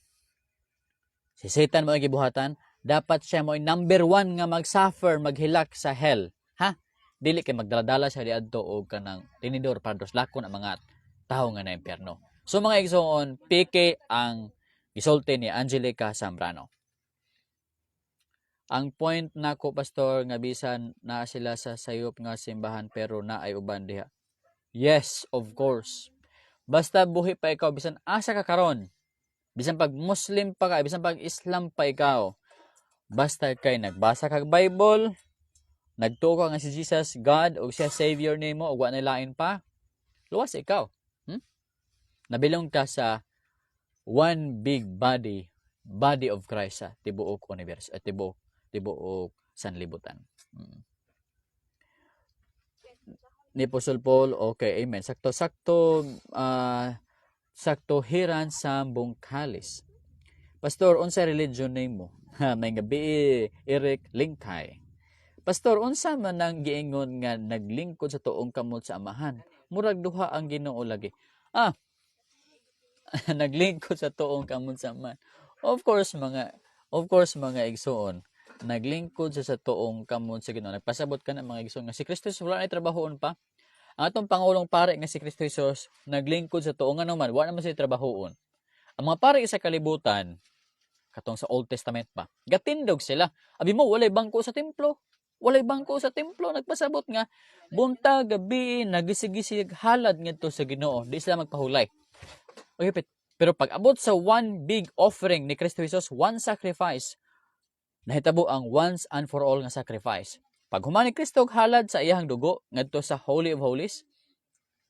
si Satan mo ang gibuhatan, dapat siya mo number one nga mag-suffer, maghilak sa hell. Ha? Dili kay magdala-dala siya diadto og kanang tinidor para duslakon ang mga tao nga na impyerno. So mga igsoon, piki ang gisulti ni Angelica Zambrano. Ang point nako, pastor, nga bisan naa sila sa sayop nga simbahan pero naay uban diha. Yes, of course. Basta buhi pa ikaw, bisan asa ka karon, bisan pag Muslim pa ka, bisan pag Islam pa ikaw, basta kay nagbasa kag Bible, Nagtuo ka nga si Jesus God ug siya Savior nimo ug wa na lain pa, luwas ikaw. Nabilong ka sa one big body, body of Christ sa tibuok universe at tibuok sanlibutan. Ni Apostol Paul, okay, amen. Sakto sakto sakto hiran sa Bungkalis. Pastor, unsa religion nimo? Ha, maayong gabii, Eric Lingkay. Pastor, unsa man ang giingon nga naglingkod sa tuong kamot sa Amahan? Murag duha ang Ginoo lagi. Naglingkod sa tuong kamot sa Amahan. Of course, mga igsoon, naglingkod siya sa tuong kamot sa Ginoo. Nagpasabot ka na, mga igsoon, nga si Kristo wala na trabahoon pa. Ang atong pangulong pare nga si Kristo Jesus naglingkod sa tuong, ano man, wala naman siya trabahoon. Ang mga pare sa kalibutan, katong sa Old Testament pa, gatindog sila. Abi mo, walay bangko sa templo. Walay bangko sa templo. Nagpasabot nga, buntag, gabi, nagisigisig halad ngadto sa Ginoo. Di sila magpahulay. Okay, pero pag abot sa one big offering ni Kristo Jesus, one sacrifice, nahitabo ang once and for all nga sacrifice. Pag human ni Kristo og halad sa iyang dugo ngadto sa Holy of Holies,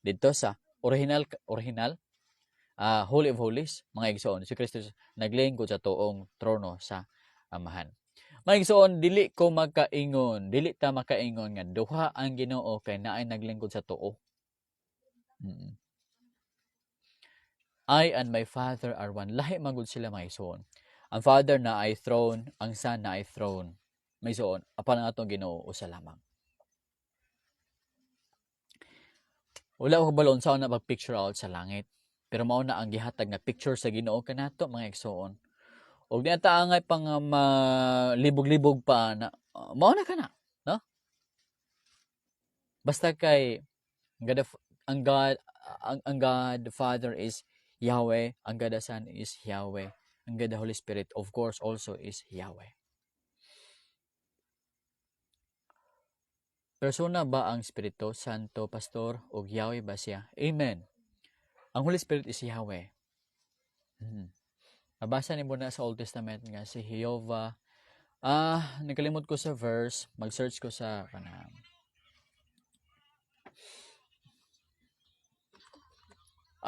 didto sa original original Holy of Holies, mga igsoon, si Kristo naglingkod sa tuong trono sa Amahan. Mga igsoon, dili ko makaingon, dili ta makaingon nga duha ang Ginoo kay naay naglingkod sa tuo. I and my Father are one. Lahi magud sila, mga igsoon. Ang Father naay throne, ang Son naay throne. Mga igsoon, apan ang atong Ginoo usa lamang. Wala ko kabalo unsa na pag-picture out sa langit. Pero mao na ang gihatag nga picture sa Ginoo kanato, mga igsoon. Og di ata angay pang malibog-libog pa na mao na kana, no? Basta kay God, ang God the Father is Yahweh, ang God the Son is Yahweh, ang God the Holy Spirit, of course, also is Yahweh. Persona ba ang Espiritu Santo, Pastor, o Yahweh ba siya? Amen. Ang Holy Spirit is Yahweh. Mabasa nimo na sa Old Testament nga si Jehovah. Nakalimot ko sa verse, mag-search ko sa kanang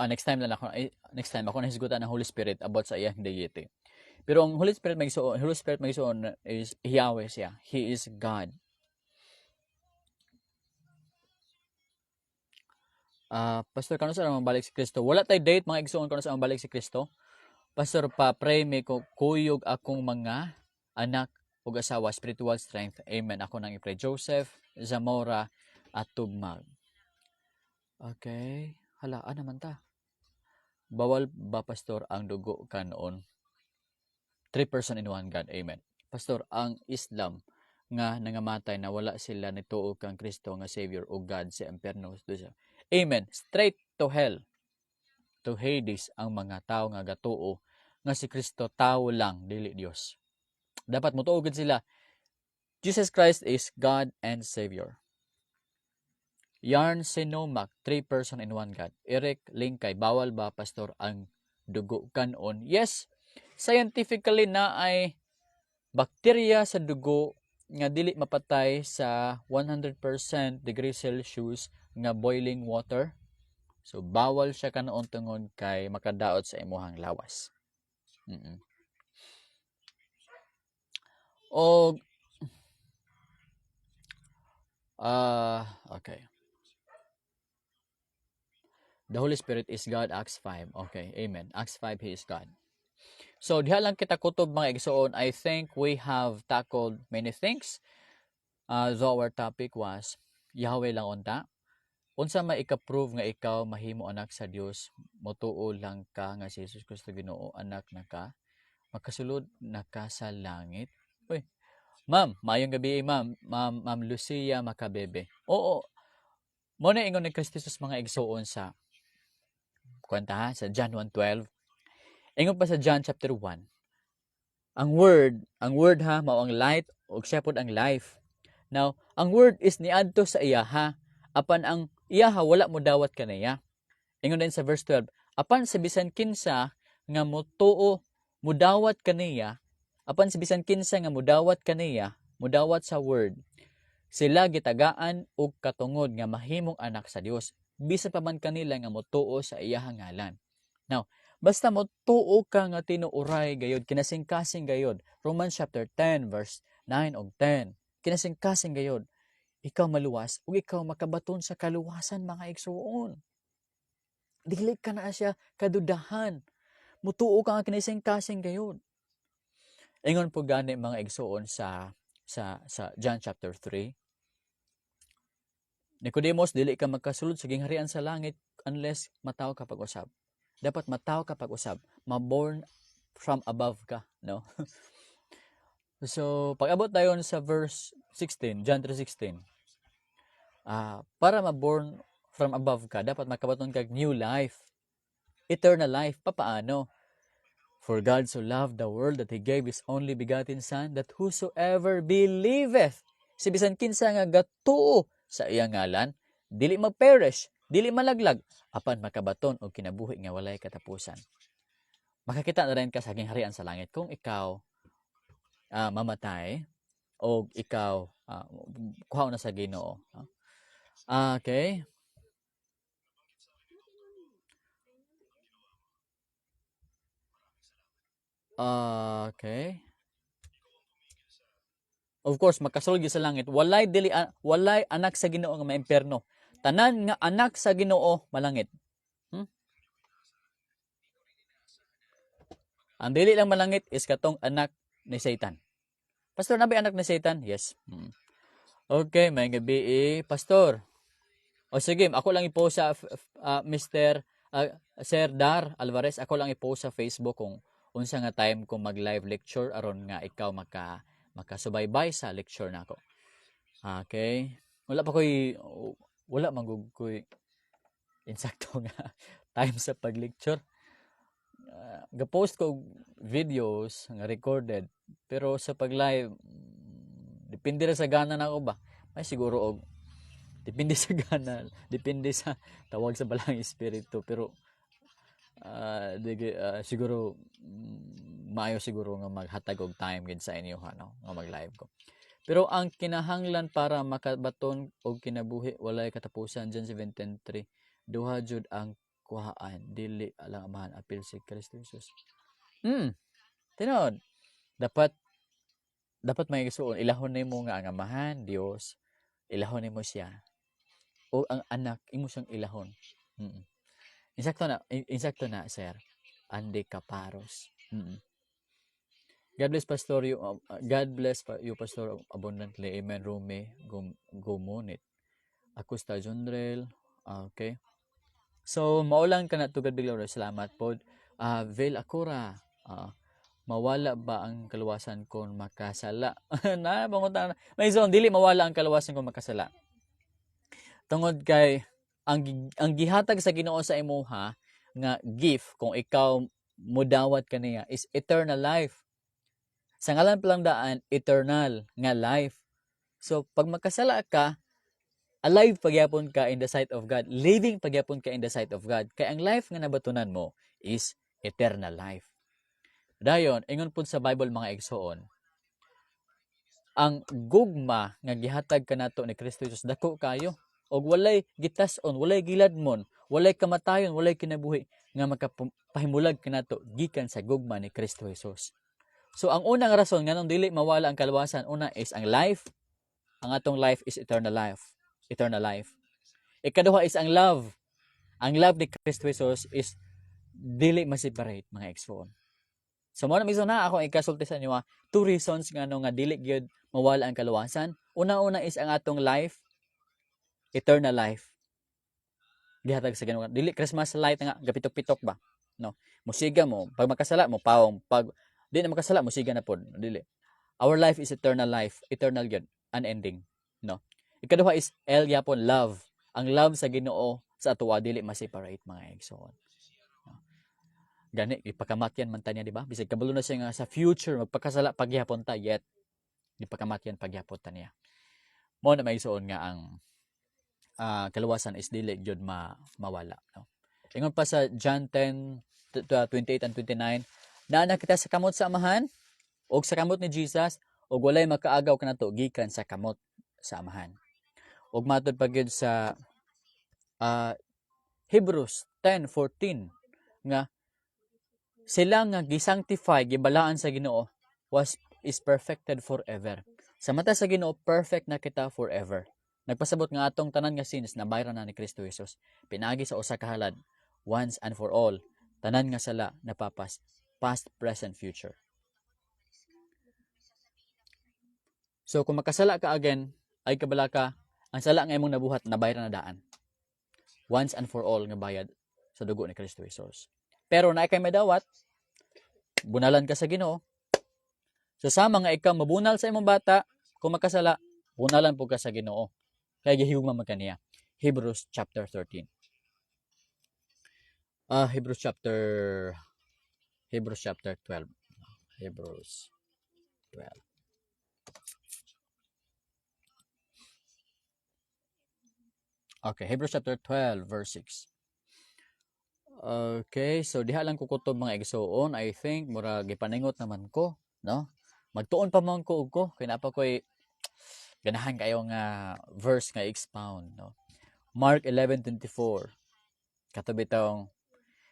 next time na lang ako, eh, next time ako nahisgutan ng Holy Spirit about sa iyang deity. Pero ang Holy Spirit, may Holy Spirit, may is Yahweh siya. He is God. Pastor, kano sa mabalik si Kristo? Wala tay date, mga igsoon, kano sa mabalik si Kristo. Pastor, pa pray me ko kuyog akong mga anak ug asawa, spiritual strength. Amen. Ako nang i-pray. Joseph Zamora at Tugmag. Okay. Hala, ano man ta? Bawal ba, Pastor, ang dugo kanoon? Three person in one God. Amen. Pastor, ang Islam nga nangamatay na wala sila nituo kang Kristo nga Savior o God sa impierno. Amen. Straight to hell. To Hades ang mga tao nga gatuo nga si Kristo tao lang, dili Dios. Dapat motuo gid sila. Jesus Christ is God and Savior. Yarn Sinomac, three person in one God. Eric Lingkay, bawal ba, Pastor, ang dugo kanon? Yes, scientifically na ay bakterya sa dugo nga dili mapatay sa 100% degree Celsius nga boiling water. So bawal siya kanoon tungod kay makadaot sa imuhang lawas. Og okay. The Holy Spirit is God, Acts 5. Okay, amen. Acts 5, He is God. So, diha lang kita kutob, mga igsoon. I think we have tackled many things. Though our topic was Yahweh lang unta. Unsa may ika-prove nga ikaw mahimo anak sa Dios, motuo lang ka nga si Jesus Kristo Ginoo, anak na ka, makasulod na ka sa langit. Uy, ma'am, maayong gabi, ma'am, ma'am, Ma'am Lucia Macabebe. Oo, mo na ingon ni Kristo Jesus, mga igsoon, sa kwenta ha, sa John 1:12. Ingon pa sa John chapter 1. Ang word ha, mao ang light ug siya pod ang life. Now, ang word is niadto sa iyaha, apan ang iyaha wala mo dawat kaniya. Ingon din sa verse 12, apan sa bisan kinsa nga motuo mudawat kaniya, apan sa bisan kinsa nga mudawat kaniya, mudawat sa word, Sila gitagaan og katungod nga mahimong anak sa Dios, bisan pa man kanila nga motuo sa iyahang ngalan. Now, basta motuo ka nga tinuoray gayod, kinasingkasing gayod. Romans chapter 10 verse 9 ug 10. Kinasingkasing gayod, ikaw maluwas ug ikaw makabaton sa kaluwasan, mga igsuon. Dili ka na siya kadudahan. Mutuo ka nga kinasingkasing gayod. Ingon po gani, mga igsuon, sa John chapter 3. Nicodemus, dili ka magkasulod sa gingharian sa langit unless matawo ka pag-usab. Dapat matawo ka pag-usab, ma-born from above ka, no? So, pag-abot tayo sa verse 16, John 3:16. Para ma-born from above ka, dapat makabaton kag new life. Eternal life. Papaano? For God so loved the world that He gave His only begotten Son, that whosoever believeth, si bisan kinsa nga gatuo sa iyang ngalan, dili mag-perish, dili malaglag, apan makabaton og kinabuhi nga walay katapusan. Makakita na rin ka sa gingharian sa langit kung ikaw mamatay o ikaw kuha na sa Ginoo. Okay. Okay. Of course, makasulod gyud sa langit. Walay dili walay anak sa Ginoo nga maimperno. Tanan nga anak sa Ginoo malangit. Ang dili lang malangit is katong anak ni Satan. Pastor, naa bay anak ni Satan? Yes. Okay, may gabi eh, Pastor. O sige, ako lang i-post sa Mr. Sir Dar Alvarez, ako lang i-post sa Facebook kung unsa nga time ko mag-live lecture aron nga ikaw makasubaybay sa lecture nako. Okay. Wala man gud ko'y insakto nga time sa pag-lecture. Ga-post ko og videos nga recorded, pero sa pag-live, depende ra sa gana nako ba. May siguro og depende sa gana, depende sa tawag sa Balaang Espiritu, pero siguro maayo siguro nga maghatag og time gid sa inyo ha, no, nga mag-live ko. Pero ang kinahanglan para makabaton og kinabuhi walay katapusan, John 17:3, duha jud ang kuhaan, dili lang Amahan, apil si Kristo Jesus. Tinuod. Dapat may igsuon, ilahon nimo nga ang Amahan Dios, ilahon nimo siya. O ang anak imo siyang ilahon. Insakto na, insakto na, Sir. Andy Caparos. God bless, Pastor, you, God bless you, Pastor, abundantly. Amen. Rumi Gumunit. Acosta Jundrel. Okay. So maulang ka na to God bigla. Salamat po. Vel Akura. Mawala ba ang kaluwasan kung makasala? Na pangutan na. May zone dili mawala ang kaluwasan kung makasala. Tungod kay ang gihatag sa Ginoo sa imuha nga gift kung ikaw mudawat kaniya is eternal life. Sa ngalan pa lang daan, eternal nga life. So, pag makasala ka, alive pagyapon ka in the sight of God. Living pagyapon ka in the sight of God. Kay ang life nga nabatunan mo is eternal life. Dayon, ingon pud sa Bible, mga igsoon, ang gugma nga gihatag kanato ni Kristo Jesus dako kayo og walay gitas-on, walay giladmon, walay kamatayon, walay kinabuhi nga makapahimulag kanato gikan sa gugma ni Kristo Jesus. So ang unang rason nganong dili mawala ang kaluwasan, una is ang life. Ang atong life is eternal life. Eternal life. Ikaduha is ang love. Ang love ni Kristo Jesus is dili ma-separate, mga igsoon. So mo na mismo na ako ikasulti sa inyo, two reasons ngano nga dili gyud mawala ang kaluwasan. Una-una is ang atong life, eternal life. Gihatag sa Ginoo. Dili Christmas light nga gapitok-pitok ba? No. Musiga mo, pag makasala mo pawong, pag di na makasala musiga na pod, dili. Our life is eternal life, eternal gyud, unending, no. Ikaduha is L yapon, love. Ang love sa Ginoo sa atoa dili ma-separate, mga igsoon. No? Gani ipakamatyan man ta niya, di ba? Bisag kabalo na siya nga sa future magpakasala pagyapon ta, yet gipakamatyan pagyapon ta niya. Mo na may igsoon nga ang kaluwasan is dili gyud mawala, no. Ingon pa sa John 10 28 and 29, naa na kita sa kamot sa Amahan ug sa kamot ni Jesus ug walay makaagaw kanato gikan sa kamot sa sa Amahan. Ug matod pa gyud sa Hebrews 10:14 nga sila nga gisanctify, gibalaan sa Ginoo, was is perfected forever. Sa mata sa Ginoo, perfect na kita forever. Nagpasabot nga atong tanan nga sins na bayaran na ni Kristo Jesus. Pinaagi sa usa ka halad, once and for all, tanan nga sala napapas, past, present, future. So kung makasala ka again, ay kabala ka, ang sala nga imong nabuhat nabayaran na daan. Once and for all nga bayad sa dugo ni Kristo Jesus. Pero naay kay madawat, bunalan ka sa Ginoo. So sama nga ikaw mabunal sa imong bata, kung makasala, bunalan po ka sa Ginoo. Kay gihigugma man kaniya. Hebrews chapter 13. Hebrews chapter 12. Hebrews 12. Okay, Hebrews chapter 12 verse 6. Okay, so diha lang ko kutob, mga igsuon. I think mura gipaningot naman ko, no? Magtuon pa man ko og ko kay naa pa ko'y ganahan kayo nga verse nga expound, no? Mark 11:24. Kato bitawng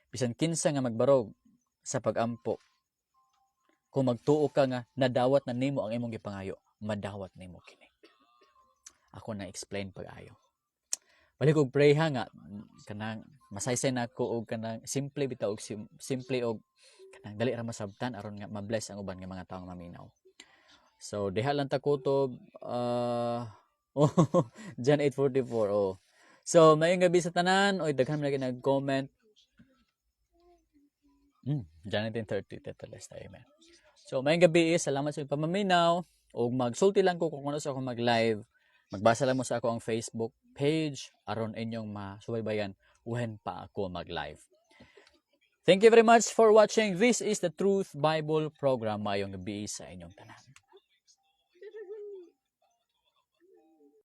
bisan kinsa nga magbarog sa pagampo, kung magtuo ka nga nadawat na nimo ang imong gipangayo, madawat nimo kini. Ako na explain pag-ayo. Balik og pray ha nga kanang masaysay na ako og kanang simple bitaw og simple og kanang dali ra masabtan aron nga ma-bless ang uban nga mga tawo nga maminaw. So diha lang ta kutob, oh, John 8:44, oh. So maayong gabi sa tanan, oy, daghan man lagi nag-comment. John 19:30 Tetelestai, amen. So maayong gabi, eh, salamat sa inyong pamaminaw ug magsulti lang ko kung ano sa ako mag-live. Magbasa lang mo sa ako ang Facebook page aron inyong masubaybayan when pa ako mag-live. Thank you very much for watching. This is the Truth Bible Program. Maayong gabi sa inyong tanan.